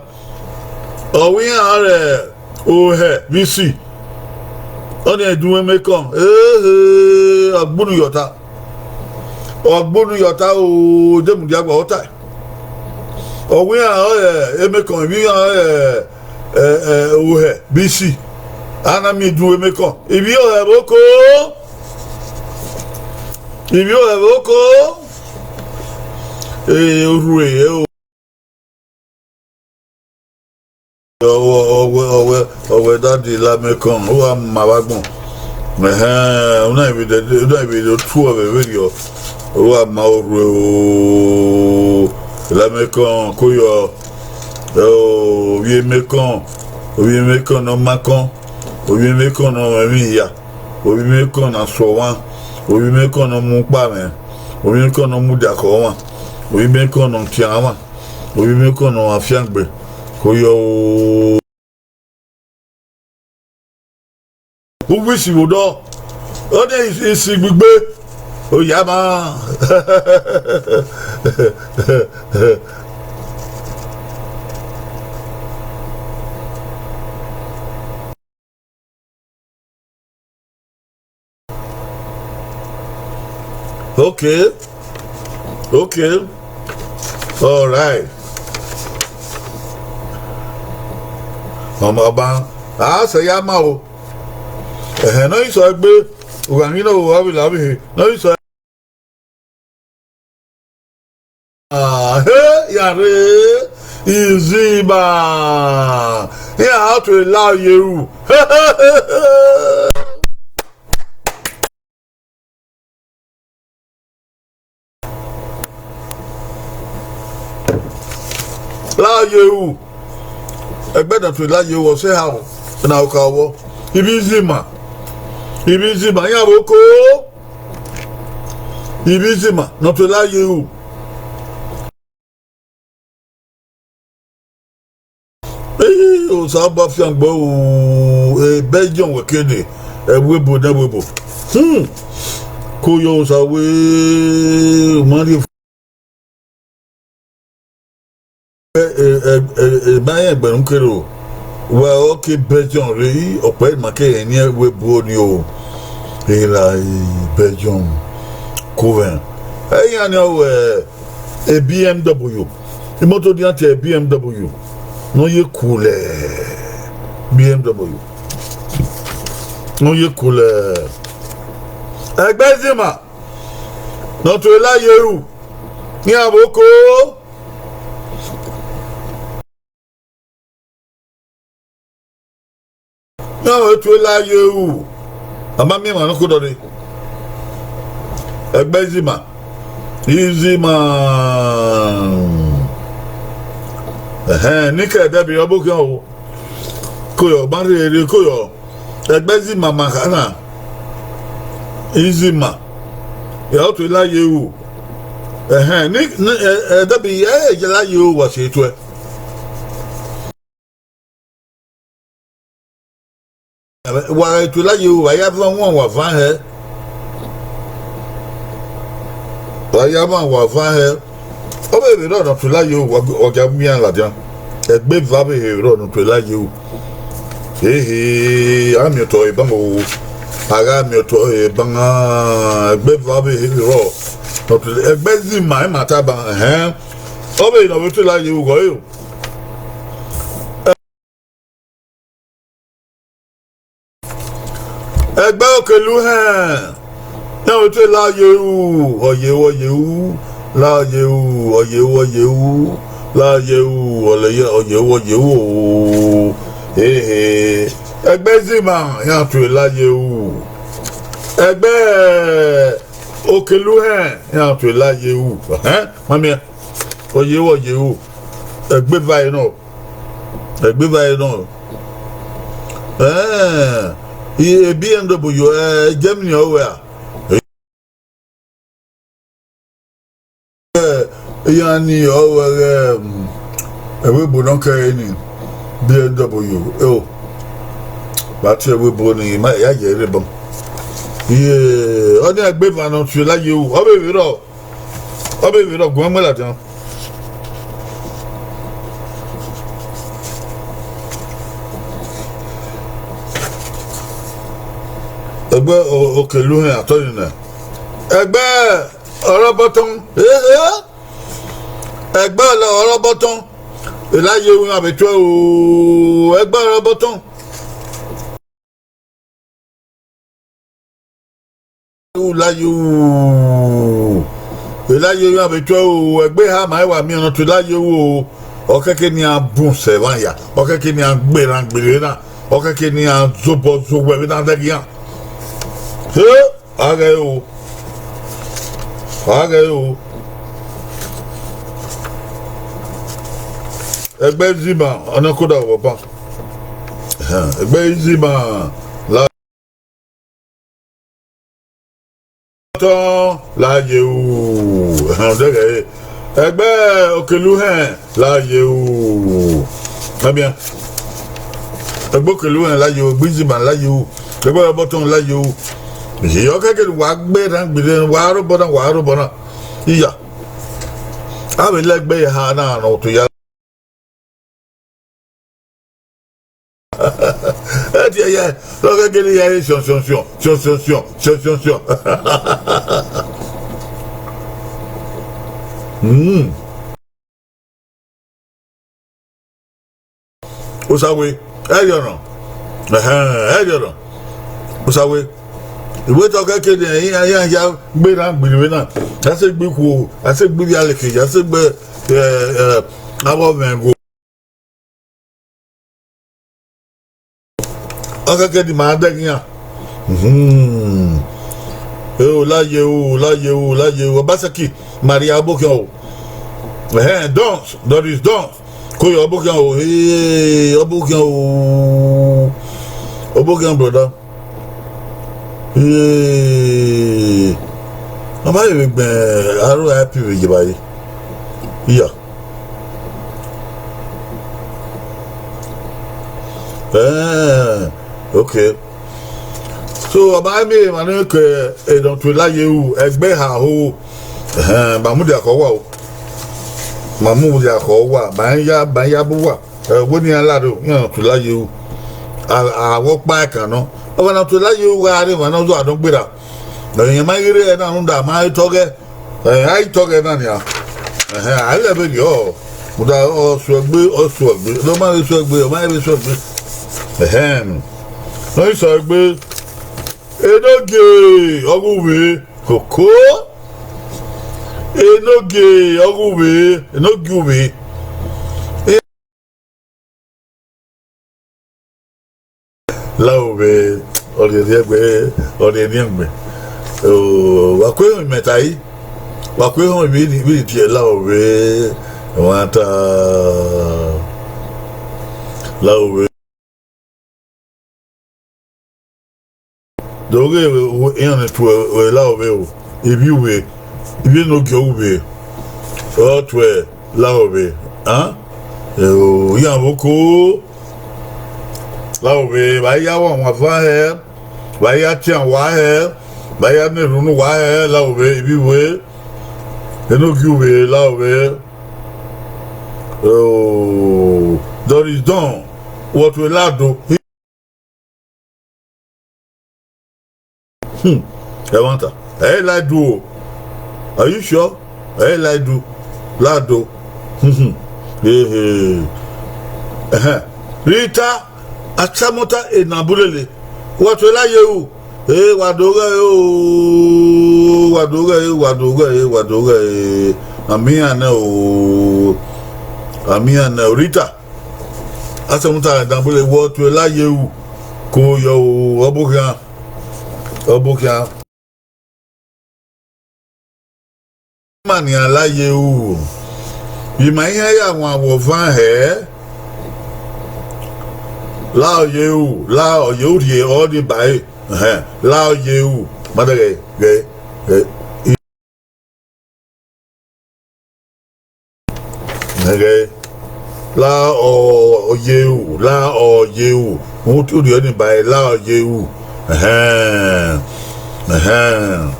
Ọ wẹ iran rẹ ohẹ vbe isi. Ọnii idun emekọn. Ehe, ọ gbunu yọ ọta. Ọ gbunu yọ ọta o, de mudia gba ọta. Ọ wẹ iran rẹ emekọn, ivbi iran rẹ, ẹ, ẹ, ohẹ vbe isi. A na miẹn idun emekọn. Ivbi ohẹ vbe oko. Ivbi ohẹ vbe oko. Ee, orhue, e o. Ọ, ọ, ọ wẹ, ọ wẹ, ọ wẹ dadi la emekọn, u wa ma vbe agbọn. Ẹhẹn, u na vbe de, u na vbe de otu ọvbe vberriọ, u wa ma orhue o, la emekọn, koyọ, ovbi emekọn, ovbi emekọn ne ọ ma kọn, ovbi emekọn ne ọ mwẹ emwi hia, ovbi emekọn ne a sẹ ọmwa, ovbi emekọn ne ọ mu ukpa mwẹ, ovbi emekọn ne ọ mu udiakhọ ọmwa, ovbi emekọn ne ọ tian ọmwa. Ovbi emekọn ne ọ fiangbe, koyọ o. Uwu isi vbe odọ, ọ de isi gbigbe, oyama. Okay. Okay. All right. Ọmọ ọba, a sẹ ya ma o. Ẹhẹn, nọ isọ egbe, ughanghi nọ vbe avila vbe he, nọ isọ. Ah, he, ya rre, Izima. Iran a tue la ye ru. La ye ru. Ẹgbẹe ne ọ tue la ye ru, ọ sẹ eha o, ne a ka vbọ. Ivbi Izima. Ivbi Izima, iran vbe oko. Ivbi Izima ne ọ tue la ye ru. Ee, Osanobua fiangbe o, e Belgium wẹ kede, ẹvbo ebo ne ẹvbo ebo. Hmm. Koyọ Osa wẹ, u ma rhie. Ẹ, ẹ, ẹ, ẹ, ẹ, ma rẹn ẹgbẹe ne u kere o. Wẹ ọ ke Belgium rre, ọkpẹ ma ke rẹn eni ẹvbo ebo ni o. Erha Belgium, Coven. Ẹ, iran ni ọ wẹ, e B M W. Imoto ne iran tie B M W. Ne ọ ye cool, eh, B M W. Ne ọ ye cool, eh. Ẹgbẹe Izima ne ọ tue la ye ru. Iran vbe oko. Iran vbe tue la ye ru. A ma miẹn emwa ne ọ khodọ rre. Ẹgbẹe Izima. Izima. Ẹhẹn, ne I ke ẹdẹ biẹ ọbokhian o. Koyọ, ma rhie rre koyọ. Ẹgbẹe Izima ma kha na. Izima. Ya ọ tue la ye ru. Ẹhẹn, ni, ni, ẹ, ẹ, ẹdẹ biẹ, ẹ, ẹ, ya la ye ru, wa si tuẹ. Wa gha tue la ye ru, wa ya van wan wa van hẹ. Wa ya van wa van hẹ. Ọ vbe vbe rrọọ ne ọ tue la ye ru, wa, wa gia miẹn ladian. Ẹgbẹe eva vbe he rrọọ ne ọ tue la ye ru. Hehe, a miẹn otọ eban o. A gha miẹn otọ eban, ẹgbẹe eva vbe he rrọọ ne ọ tue, ẹgbẹe Izima, ima ta ban, ẹhẹn. Ọ vbe ne ọ vbe tue la ye ru, gọ ẹre o. Ẹgbẹe Okeluhẹn, iran vbe tue la ye ru, ọ ye ru, ọ ye ru, la ye ru, ọ ye ru, ọ ye ru, la ye ru, ọ ye ru, ọ ye ru o. Hehe. Ẹgbẹe Izima, iran tue la ye ru. Ẹgbẹ Okeluhẹn, iran tue la ye ru. Ẹhẹn, ma miẹn. Ọ ye ru, ọ ye ru. Ẹgbẹ eva ẹre nọ. Ẹgbẹ eva ẹre nọ. Ẹẹn, i, e B M W, ẹ, Germany ọ wẹ a? Ẹ, iran ni ọ wẹ ghẹ, um, ẹvbo ebo nọ kẹre ni, B M W, eo. Vbe a tie ẹvbo ebo ni, ma ya ye rre bọ. Iye, ọnii ẹgbẹ eva ne ọ tue la ye ru, ọ vbe vberriọ, ọ vbe vberriọ, gu mwẹ ladian. Ẹgbẹ O-, Okeluhẹn atọ ni nẹ. Ẹgbẹ ọre ọbọtọn, ehe. Ẹgbẹ ọre ọbọtọn, elaye ru iran vbe tuẹ o, ẹgbẹ ọre ọbọtọn. Elaye ru, elaye ru iran vbe tuẹ o, ẹgbẹ eha ma i wa miẹn ne ọ tue elaye ru o, ọ kẹke ne iran bun sẹ emwa hia, ọ kẹke ne iran gbe erhan gberra na, ọ kẹke ne iran zobọ zowẹ vbene a dẹghe iran. He, a ghẹ o, a ghẹ o. Ẹgbẹ Izima, ọ na koda vbe ọba. Ẹhẹn, ẹgbẹ Izima la tọn la ye ru. Ẹhẹn, ọ dẹghe ẹre. Ẹgbẹ Okeluhẹn la ye ru. Ẹmian. Ẹgbẹ Okeluhẹn la ye ru, ẹgbẹ Izima la ye ru, ẹgbẹ ọre ọbọtọn la ye ru. Iye, ọ kẹke ne wa gbe erhan gberra, wa rre obọ na, wa rre obọ na. Iya. A vbe la ẹgbẹ eha na ne ọ tue ya. Ẹ tie ya, ọ kẹke ne iran ye siọn, siọn, siọn, siọn, siọn, siọn, siọn, siọn, siọn. Mm. Osawe, ẹrriọ nọ. Ẹhẹn, ẹrriọ nọ. Osawe. Iwẹ te ọ kẹke ne iran, iran ya gbe erhan gberra vbe na. A sẹ gbe ikhuo, a sẹ gbe ivbi aleke, a sẹ gbe, ẹ, ẹ, avbe ọmwẹ ẹvbo. Ọ kẹke ne ima dẹghe iran. Mhm. E o, la ye ru, la ye ru, la ye ru. Obaseki, Maria Obokhian o. Ẹhẹn, Dons, Doris Dons. Ko ye Obokhian o, he, Obokhian o. Obokhian brother. Ee, a ma vbe gbẹn aro I P vbe ye evbare. Iya. Eh, okay. So, a ma miẹn emwa ne ke, eh, ne ọ tue la ye ru, ẹgbẹ eha ho. Eh, ma mudia khọ owa o. Ma mudia khọ owa, ma ya, ma ya bu uwa. Ẹ, wẹ ne iran lare o, iran tue la ye ru. A, a wẹ ọkpa ẹkan nọ. Ọmwa ne ọ tue la ye ru gha rre emwa ne ọ zua nọ gberra. Ẹ, iran ma ghi rre ẹre na rhunmwuda ma i tọghẹ. Ẹ, a i tọghẹ na nian. Ẹhẹn, a i lẹ vberriọ. Rhunmwuda ọ suẹgbe, ọ suẹgbe. Ne ọ ma vbe suẹgbe, ọ ma vbe suẹgbe. Ẹhẹn. Ne ọ i suẹgbe. Enogie, ọ ghe uvbe. Koko. Enogie, ọ ghe uvbe. Enogie uvbe. Lahọ vbe ọrriẹrriẹ ẹgbẹ, ọrriẹrriẹ ẹgbẹ. O, wa ku ehọn imẹ ta yi. Wa ku ehọn vbe ni, vbe ni tie lahọ vbe, wa ta lahọ vbe. Do ghe iran ne tue lahọ vbe o, ivbi uvbe, ivbi enogie uvbe, ọ tue lahọ vbe, a? Eo, iran vbe oko. Lahọ vbe, vbe a ya wa wan van hẹ, vbe a ya tian wa hẹ, vbe a ya na erhunmwu wa hẹ, lahọ vbe, ivbi uvbe, enogie uvbe, lahọ vbe. Oh, Doris Don, wẹ tue lado. Hmm. Ẹmwata, ẹ i la do o. Are you sure? Ẹ i la do. Lado. Hmm. Ehe. Ẹhẹn. Rita, Atamọta Enabulele. Wẹ tue la ye ru. E, wa do ghẹ e o. Wa do ghẹ e, wa do ghẹ e, wa do ghẹ e. A miẹn iran nẹ o. A miẹn iran nẹ o. Rita. Atamọta Enabulele, wẹ tue la ye ru. Ko yọ o, Obokhian. Ọ bu khian. Ma nian la ye ru. Vbe ima iran ya wan vbe ọvan hẹ? La ọ ye ru, la ọ ye ru rhie ọnii ba ẹre. Ẹhẹn, la ọ ye ru. Ma dẹ ghẹ, ghẹ, ghẹ. Ẹghẹ, la ọ ye ru, la ọ ye ru. U rhie ọnii ba ẹre, la ọ ye ru. Ẹhẹn, ẹhẹn.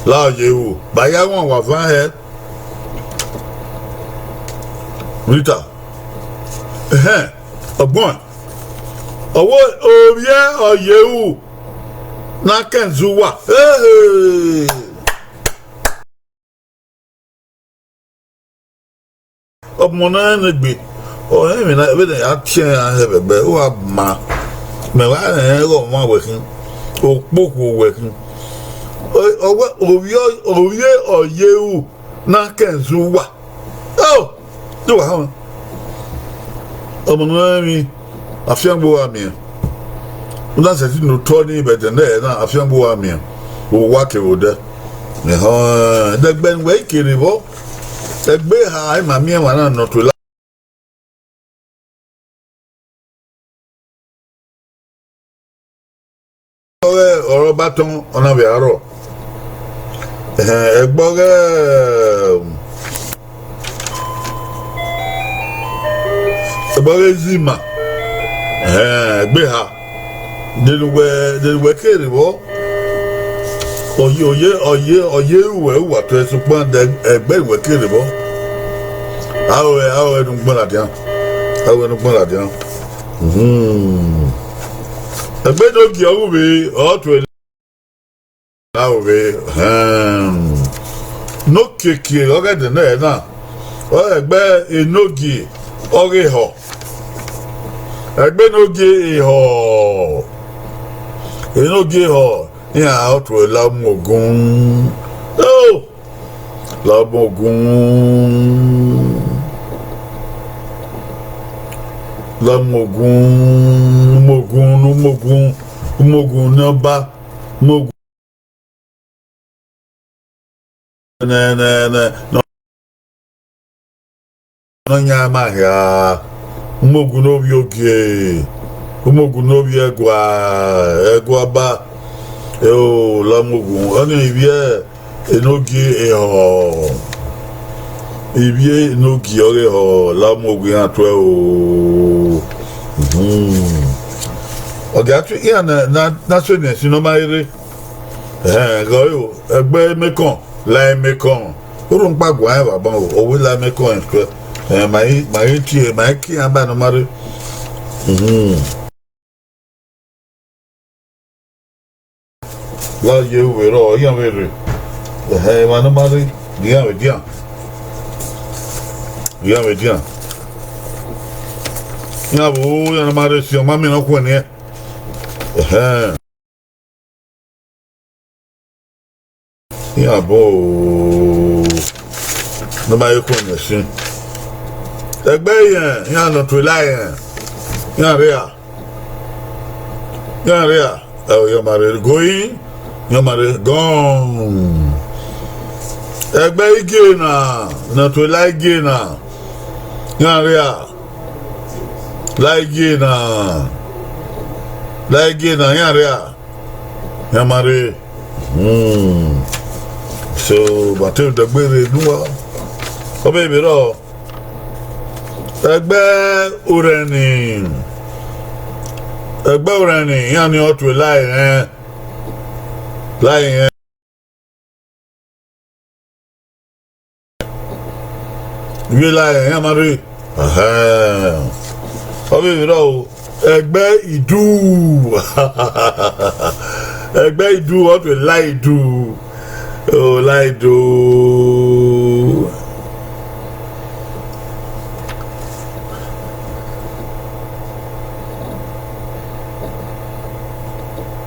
La ọ ye ru. Ba ya wan vbe ọvan hẹ. Rita. Ẹhẹn, ọgbọn. Ọ wẹẹ, ovbi ẹre ọ ye ru ne a kẹnzẹ uwa. Ehe! Ọmọ na rẹn egbe, ọ rẹn emwi na, vbene a tie iran hẹ vbe ẹgbẹ, uwa ma, mẹ wa rẹn ẹghẹ ọmwa wẹ khin, okpokhuo wẹ khin. Ọ, ọ wẹẹ, ovbi ọ, ovbi ẹre ọ ye ru ne a kẹnzẹ uwa. Oh! Te uwa họn. Ọmọ ne ọ rẹn emwi, afiangbe uwa miẹn. U na sẹtin ne otọ nii vbe ẹdẹnẹrẹ na, afiangbe uwa miẹn. Owa kevbe odẹ. Ehọẹn, ẹdẹgbẹ ne uwẹ i kere vbọ, ẹgbe eha ima miẹn emwa na ne ọ tuẹ la. Ọghe ọre ọ ba tọn, ọ na vbe aro. Ehẹn, ẹgbẹ ọghe, ẹgbẹ ọghe Zima. Ehẹn, ẹgbe eha. De ne uwẹ, de ne uwẹ kere vbọ. Ọ ye, ọ ye, ọ ye, ọ ye ru uwẹ uwa tuẹ, sokpan de ẹgbẹ ne uwẹ kere vbọ. Aro ẹ, aro ẹ ne u gbẹn ladian. Aro ẹ ne u gbẹn ladian. Mhm. Ẹgbẹ ne ogie ọ ru vbe, ọ tuẹ. Aro vbe, ehẹn. Ne okiekie ọghe ẹdẹnẹrẹ na, ọ ẹgbẹ enogie ọghe ehọ. Ẹgbẹ enogie ehọ. Enogie ehọ, iran ọ tuẹ la mu ogun. Oh! La mu ogun. La mu ogun, mu ogun, mu ogun, mu ogun ne ọba, mu ogun. Nẹ, nẹ, nẹ, nọ, nọ yan ma hia. Umogun ne ovbi ogie, umogun ne ovbi ẹgua, ẹgua ba. Eo, la umogun. Ọnii ivbi enogie ehọ. Ivbi enogie ọghe ehọ, la umogun iran tuẹ o. Mhm. Ọ dia tu iran na, na, na so ne ẹsin ne ọ ma rre. Ẹhẹn, ghe ọre o, ẹgbẹ emekọn, la emekọn. Orhunmwuda guan rẹn vbe aban o, ọ wẹ la emekọn rẹn tuẹ. Ẹhẹn, ma i, ma i tie, ma i ke iran ba ne ọ ma rre. Mhm. La ye ru vbe rrọọ, iran vbe rre. Ẹhẹn, emwa ne ọ ma rre, iran vbe dian. Iran vbe dian. Iran vbe o, iran ne ọ ma rre si, ọ ma miẹn ne ọ khuẹnniẹn. Ẹhẹn. Iran bọ o, ne ọ ma ye khuẹnniẹn ẹsin. Ẹgbẹ irẹn, iran ne ọ tuẹ la irẹn, iran rria. Iran rria, ẹ, iran ma rre going, iran ma rre gone. Ẹgbẹ igie na, ne ọ tuẹ la igie na, iran rria. La igie na, la igie na, iran rria. Iran ma rre. Hmm. So, ma te dẹgbe rre ne uwa. Ọ vbe vbe rrọọ. Ẹgbẹ orẹnrẹn. Ẹgbẹ orẹnrẹn, iran ni ọ tuẹ la irẹn. La irẹn. Ivbi la irẹn, iran ma rre. Ẹhẹn. Ọ vbe vbe rrọọ o. Ẹgbẹ idu. Ẹgbẹ idu, ọ tuẹ la idu. O la idu.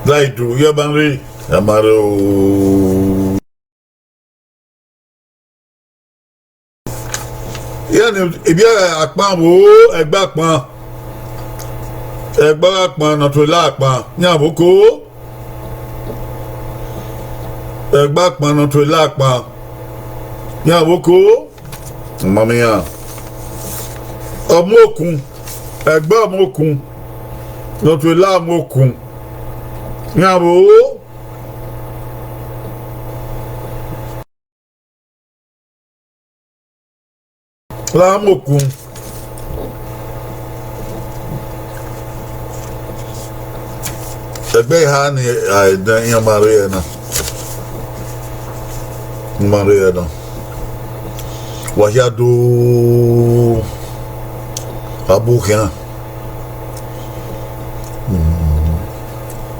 La idu, iran ma rre, iran ma rre o. Iran ni, ivbi akpan vbo, ẹgbẹ akpan. Ẹgbẹ akpan ne ọ tuẹ la akpan, iran vbo ko. Ẹgbẹ akpan ne ọ tuẹ la akpan. Iran vbe oko, ma miẹn iran. Ọmọ okun, ẹgbẹ ọmọ okun ne ọ tuẹ la ọmọ okun. Iran vbe oko. La ọmọ okun. Ẹgbẹ eha ni a i dẹ iran ma rre ẹre na. Ma rre ẹre na. Wa hia do abu khian. Mm.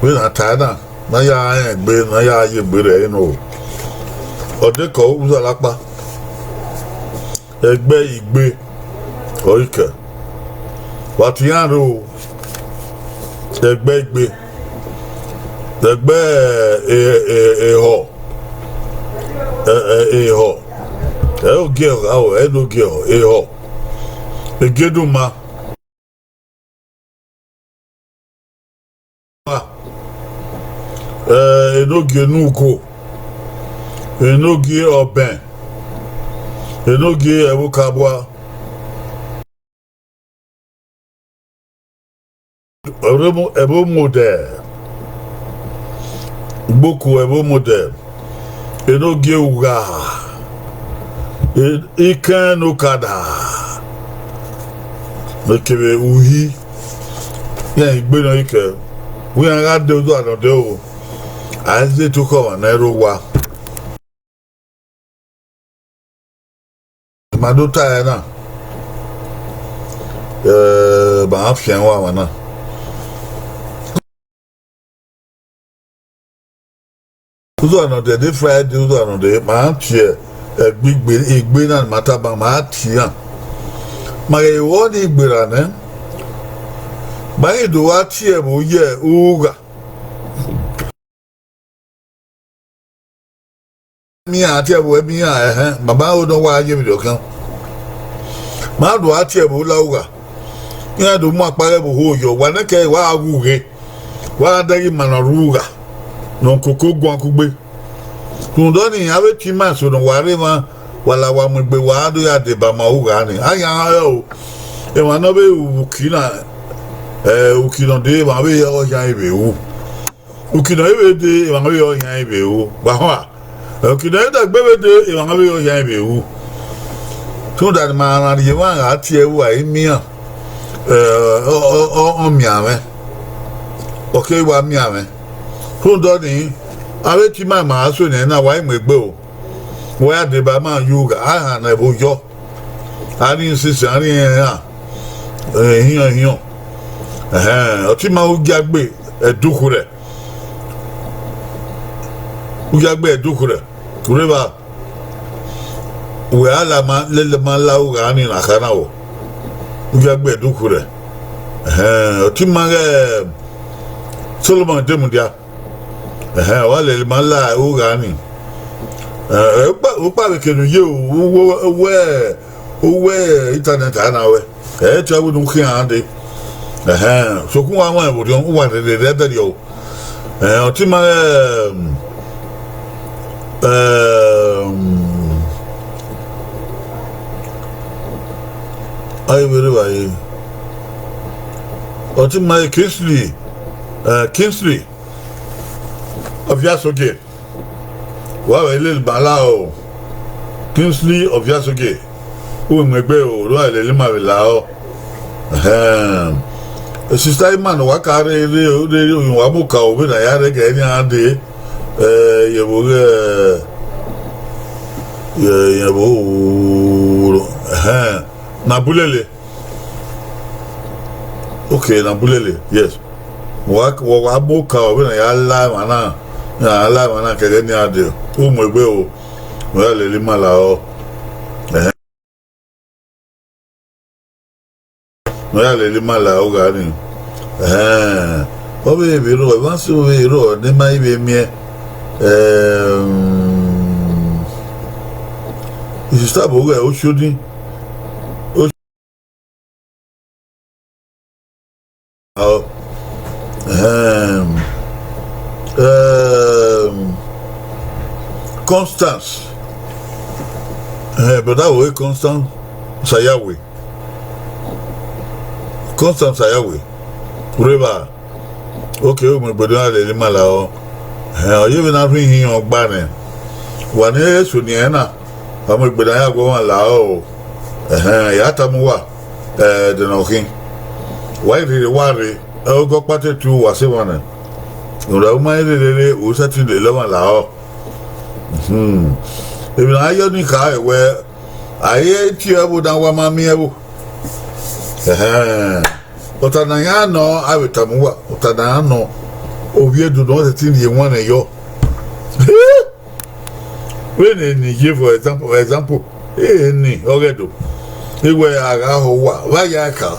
Vbene a ta na, ne a ya rẹn egbe, ne a ya ye egbe rẹ ẹre nọ. Ọ dekọ uzalakpa. Ẹgbẹ igbe ọre I kẹ. Wa tie iran rre o. Ẹgbẹ igbe. Ẹgbẹ, e, e, ehọ. E, e, ehọ. Ẹ i gie ehọ, ẹ i do gie ehọ. Ehọ. Egeduma. Eh, enogie enuko, enogie ọbẹn, enogie ẹvbokabua, ẹvbo mode, gboku ẹvbo mode, enogie ugha, e-, ikẹn ne okada, ne kevbe uhi, iran igbe nọ i kẹ, wẹ iran gha de odu anọ dẹ o, a i zẹ eto khẹ ọmwa ne ẹ i rre owa. Ma do ta ẹre na, eh, ma fian ẹre ọmwa na. Uzuẹ nọ dẹdẹ Friday, uzuẹ nọ dẹdẹ, ma tie ẹgbigbe, egbe na ne ma tama, ma tie iran. Ma ghẹ vbọ ni gberra nẹ, ma ghi do wa tie ẹvbo ye ugha. Miẹn a tie ẹvbo, miẹn a, ẹhẹn, baba ro ne ọ wa ye vberriọ khian. Ma do a tie ẹvbo la ugha. Iran do mu akpa ghẹ vbe oho yọ, wa nẹ kẹ wa gha wu ghe. Wa gha dẹghe ima ne ọ rre ugha, ne ọ koko guan kugbe. Rhunmwuda ọnii, avbe tie ima eso ne wa rre emwa, wa la wa mu egbe, wa do ya deba ma ugha ni. A yan rẹ o, emwa ne ọ vbe ru uki na, eh, uki ne ọ dee, emwa vbe ya ọhian vbe ru. Uki ne ọ i vbe dee, emwa vbe ya ọhian vbe ru. Wa họn a? Uki ne ọ i dagbe vbe dee, emwa vbe ya ọhian vbe ru. Rhunmwuda ne ima rhan rhie emwa gha tie ẹvbo a i miẹn, eh, ọ, ọ, ọ, ọ miẹn mwẹ. Ọ keghi wa miẹn mwẹ. Rhunmwuda ọnii, avbe tie ima ma so nẹ na, wa i mu egbe o. Wa ya deba ma ye ugha, a hannọ ẹvbo yọ. A rhie isisi, a rhie ẹnrẹn, ehiọn ehiọn. Ẹhẹn, ọ tie ima u giagbe ẹdukhu rẹ. U giagbe ẹdukhu rẹ. Urhe evba, wẹ a la ma, lele ma la ugha ni na kha na o. U giagbe ẹdukhu rẹ. Ẹhẹn, ọ tie ima ghẹ Solomọn de mudia. Ẹhẹn, ọ wa lele ma la ugha ni. Eh, ukpa, ukpa vbe kene u ye o, uwẹ, uwẹ, uwẹ internet a na wẹ. Ẹ i tie ẹvbo ne u khian dee. Ẹhẹn, sokpan wa wan vberriọ, u wa rherhe rre ẹdẹrriọ o. Eh, ọ tie ima, ehm, ehm, a i vberriọ evbare. Ọ tie ima Kingsley, eh, Kingsley Ọviasogie. Wa vbe lele ma la o. Kingsley Ọviasogie. U mu egbe o, do a lele ma vbe la o. Ẹhẹn. Sista ima ne wa ka rre, rre, rre, wa mu ka o, vbene a ya rre ghe nian dee. Eh, ye vbo ghe, ye, ye vbo, ẹhẹn. Na bulele. Okay, na bulele, yes. Wa, wa, wa mu ka o, vbene a ya la emwa na, a ya la emwa na kẹghẹ nian dee. U mu egbe o. Wa lele ma la o. Ẹhẹn. Ne ọ ya lele ima la ugha ni. Ẹhẹn, ọ vbe vbe rrọọ, emwa si vbe rrọọ ne ima i vbe miẹn. Ehm, isisa vbe oghẹ oshodi. Ọ, ehm, ehm, Constance, eh, brother we Constance Sayawe, Constance Sayawe, reva, okay, u mu egbe do na lele ima lahọ. Eh, ọ ye vbe na rhie ihin ọgba nẹ, wa ne eso ni ẹn na, wa mu egbe do na ya gu ọmwa lahọ o. Ẹhẹn, ya tama uwa, eh, ẹdẹ ne ọ khin, wa i rhirhi wa rre, ẹghẹ ọkpa te tu uwa sẹ emwa nẹ, rhunmwuda u ma i rherhe rre, u sẹtin lele ọmwa lahọ. Emwi ne a yọ ni kha ẹre wẹẹ, a i tie ẹvbo ne a wa ma miẹn ẹvbo. Ẹhẹn. Ọta ne a ya nọ, a vbe tama uwa, ọta ne a ya nọ, ovbi Ẹdo ne ọ sẹtin rhie ewanniẹn yọ. Vbene eni ye, for example, for example, eni ọghe Ẹdo, iwẹ a gha ho uwa, vbe a ya kha?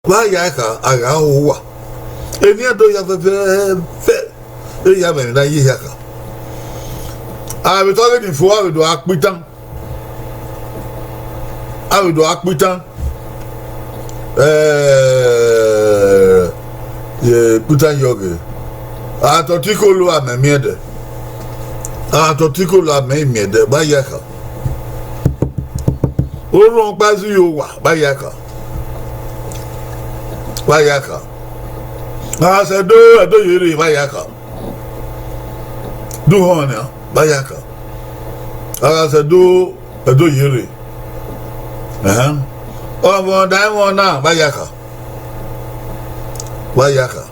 Vbe a ya kha, a gha ho uwa. Eni Ẹdo ya fẹfẹfẹ, e ya mwẹ emwi ne a ye hia kha. A vbe tọ ghe ni fo, a vbe do a kpitan. A vbe do a kpitan. Eh, ye kpitan yọ ghe. A tọ tikolo amẹ miẹn dẹ. A tọ tikolo amẹ i miẹn dẹ, vbe a ya kha? Orhunmwu ọkpa zẹ uwa, vbe a ya kha? Vbe a ya kha? A sẹ do, Ẹdo ye rre, vbe a ya kha? Do họn nian, vbe a ya kha? A gha sẹ do, Ẹdo ye rre. Ẹhẹn. Ọmwa da ẹmwẹ na, vbe a ya kha? Vbe a ya kha?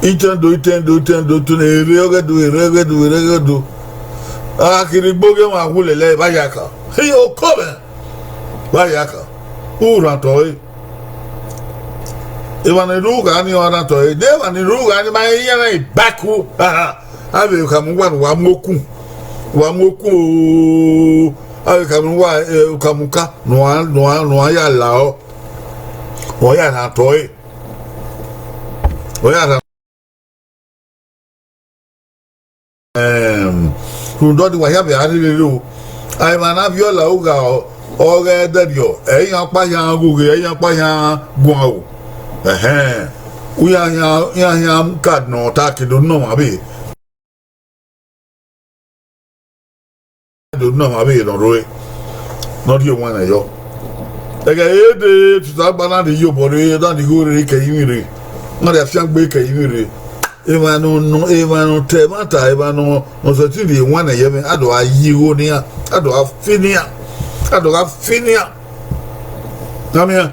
Itẹn do, itẹn do, itẹn do, itẹn do, erre ọghe Ẹdo, erre ọghe Ẹdo, erre ọghe Ẹdo. A kiri gbe oghe emwa wu lele, vbe a ya kha? Iye oko mwẹ, vbe a ya kha? U rhan otọ ẹre. Emwa ni rre ugha ni ọ rhan otọ ẹre, de emwa ni rre ugha ni ma iran i baku. Aha. A vbe khama uwa ne uwa mu okun, uwa mu okun o, a vbe khama uwa, eh, ukhamuka ne uwa, ne uwa, ne uwa ya lahọ, uwa ya rhan otọ ẹre, uwa ya rhan. Ẹm, rhunmwuda ọdii, wa hia vbe a rherhe o. A emwa ne a viọ la ugha, ọ, ọghe ẹdẹrriọ, ẹ i yan ọkpa hia ghughe, ẹ i yan ọkpa hia guan o. Ẹhẹn, u ya hian, u ya hian ka nọ ọta ke do nọ ọmwa vbe, do nọ ọmwa vbe ne ọ rre, ne ọ rhie ewanniẹn yọ. Ẹghẹ re de tutu agba na rhie iyobọ rre, na rhie igho rre, ke ẹrinmwi rre, na rhie afiangbe, ke ẹrinmwi rre. Emwa nọ, nọ, emwa ne ọ ta ẹmwata, emwa nọ, ne ọ sẹtin rhie ewanniẹn ye mwẹ, a do gha ye igho ne iran, a do gha fi ne iran, a do gha fi ne iran. Na miẹn,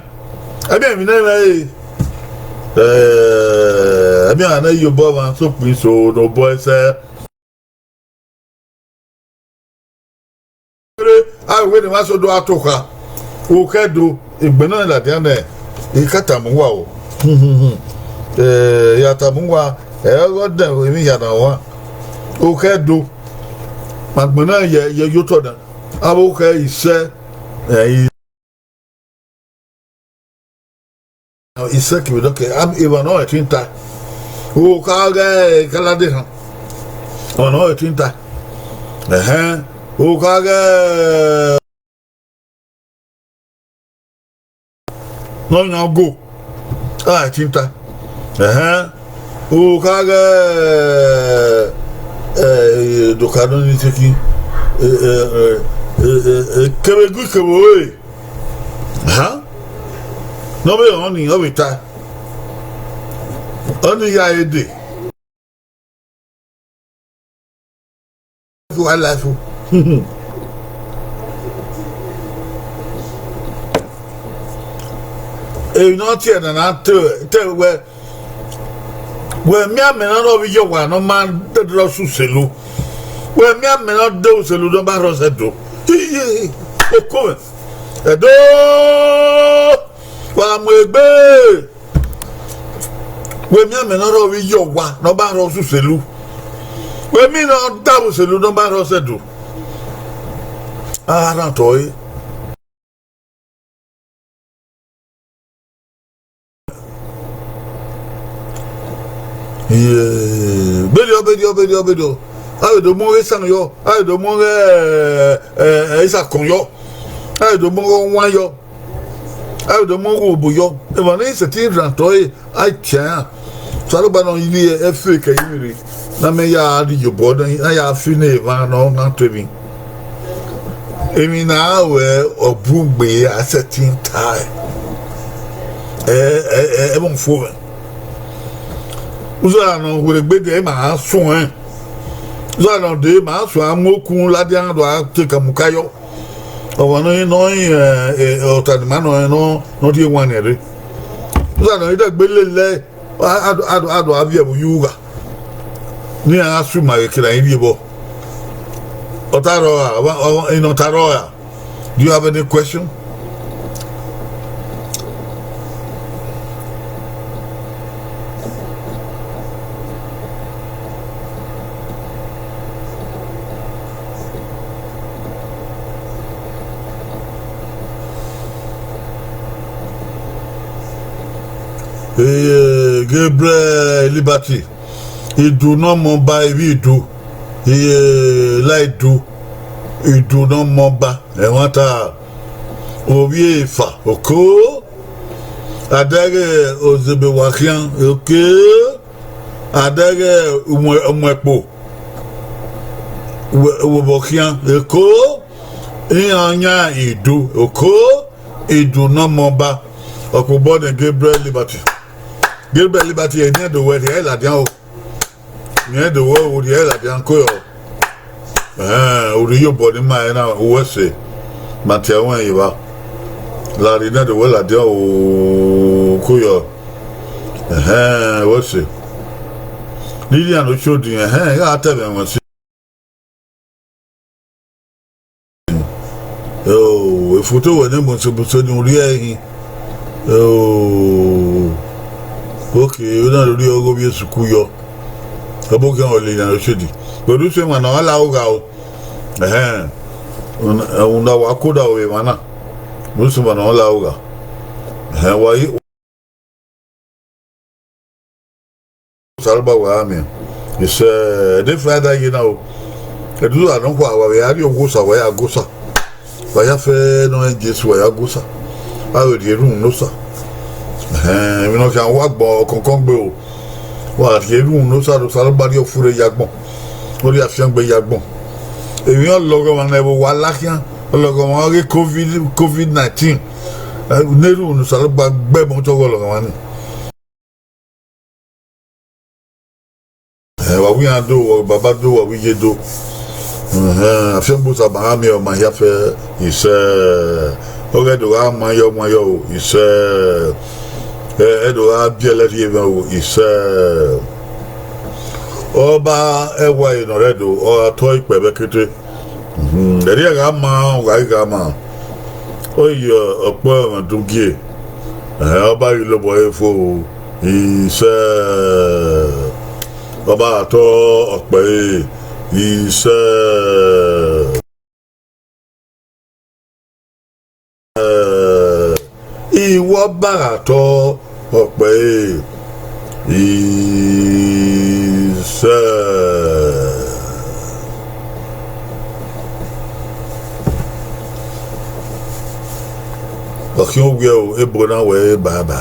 a miẹn emwi ne ẹ i mwẹ re. Eh, a miẹn a na iyobọ mwa, sokpin so ne obọ ẹsẹ. Rre, a wẹ ne emwa so do a to kha. Okẹdo, egbe na ladian nẹ, I ka tama uwa o. Eh, ya tama uwa, ẹ i ghi dẹ emwi hia na wan. Okẹdo, ma gbẹnnẹ ye, ye ye otọ na. Avbe okhẹ isẹ, eh, i Isẹki vbe dọke, am, emwa ne ọ ẹtin ta. O ka ghẹ Kalade han, emwa ne ọ ẹtin ta. Ẹhẹn, o ka ghẹ ne ọ yan go, a ẹtin ta. Ẹhẹn, o ka ghẹ, eh, doka nọ ni teki, eh, eh, eh, eh, eh, eh, kevbe gu kevbe ore. Ha? Ne ọ vbe rẹn ọnii, ọ vbe ta. Ọnii gha re dee. Wildlife. Emwi ne ọ tie na na te, te wẹ, wẹ miẹn amẹ ne ọ rhọ vbe iye owa ne ọ ma dẹdẹ rọ sẹ uselu. Wẹ miẹn amẹ ne ọ de uselu ne ọ ma rhọ sẹ Ẹdo. Iye, oko mwẹ. Ẹdo, wa mu egbe. Wẹ miẹn amẹ ne ọ rhọ vbe iye owa ne ọ ma rhọ sẹ uselu. Wẹ miẹn ne ọ da vbe uselu ne ọ ma rhọ sẹ Ẹdo. A rhan otọ ẹre. Iye, bẹdiọ, bẹdiọ, bẹdiọ, bẹdiọ. A vbe do mu ọghe esan yọ, a vbe do mu ọghe, eh, eh, isakọn yọ, a vbe do mu ọghe ọwan yọ, a vbe do mu ọghe obo yọ. Emwa ne sẹtin rhan otọ ẹre, a tie iran. Osanobua ne ọ rhie ẹfe ke ẹrinmwi rre, ne a mẹ ya rhie iyobọ, ne a ya fi ne emwa ne ọ na to emwi. Emwi ne a ruẹ ọ bu gbe a sẹtin tae. Ẹ, ẹ, ẹ, ẹmwẹ fo mwẹ. Uza ne ọ werriegbe dee, ma suẹn. Uza ne ọ dee, ma suẹn, a mu okun ladian do a te kamuka yọ. Ọmwa nọ, nọ, ẹ, ẹ, ọtanima nọ, nọ, nọ rhie wan nẹ rre. Uza ne ọ dẹgbe lele, a, a, a, a do a viẹ vbe uyi ugha. Ne iran gha su ima vbe kere a i rhie vbọ. Ọ ta rrọọ ra? Ọmwa, ọ, ina ọ ta rrọọ ra? Do you have any question? Eh, Gabriel Liberty, Idu ne ọ mọ ba, ivbi Idu, eh, la Idu, Idu ne ọ mọ ba, ẹmwata, ovbi efa, oko, adẹghe ozebe wa khian, oko, adẹghe umue-, umuẹkpo, uwe-, uwevbọ khian, oko, iran yan Idu, oko, Idu ne ọ mọ ba, ọkpobọ ne Gabriel Liberty. Gabriel Liberty, ẹ i do wẹ rhie ladian o. Rẹn do wẹ u rhie ladian ko yọ. Ẹhẹn, u rhie iyobọ ne ima ẹre na, uwẹ sẹ. Ma tie ruẹn ye evba. La rhie ne do wẹ ladian o, ko yọ. Ẹhẹn, uwẹ sẹ. Lilian Oshodi, ẹhẹn, I gha ta ẹmwẹ ruẹn si. Oh, efoto wẹ ne mose mose ni u rhie ẹre hin. Oh, okay, u na do rhie ọghe ovbi esuku yọ. Ẹbokhian ọre Lilian Oshodi. But u sẹ emwa ne ọ la ogha o. Ẹhẹn. Una wa koda vbe emwa na. U sẹ emwa ne ọ la ogha. Ẹhẹn, wa yi Osanobua wa gha miẹn. Isẹ, ẹdẹ Friday ye na o. Ẹdẹ uza nọkhua, wa vbe a rrie Osa, wa ya gu Osa. Wa ya fẹ ne ọ rẹn Jesu, wa ya gu Osa. A vbe rhie erhunmwu ne Osa. Ẹhẹn, emwi ne ọ khian wa agbọn ọkọnkọn gbe o. Wa rhie erhunmwu ne Osa, Osanobua rhie ọfure ye agbọn. Ọ rhie afiangbe ye agbọn. Emwi ọlọghọmwa ne ẹvbo wa la khian, ọlọghọmwa ọghe covid, covid nineteen. Eh, ne erhunmwu ne Osanobua gbe ẹmwẹ otọ ọghe ọlọghọmwa ni. Eh, wa wi iran do, wa baba do, wa wi iye do. Ẹhẹn, afiangbe Osa ma gha miẹn ọma hia fẹ, isẹ. Ọghe do gha ma yọ, ma yọ o, isẹ. Eh, ẹ do gha biẹlẹ rhie mwẹ o, isẹ. Ọba ẹwae ne ọ rre Ẹdo, ọ gha tọ ikpẹ vbe ẹkete. Mhm, ẹre a gha ma, ọ gha ghi gha ma. Ọ ye ọkpọ ẹmwẹ Udugie. Ẹhẹn, ọba ghi lobọ ẹre fo, isẹ. Ọba gha tọ ọkpẹ ẹre, isẹ. Eh, I wẹ ọba gha tọ ọkpẹ ẹre, isẹ. Ọ khian owiẹ o, ebo na wẹ baba.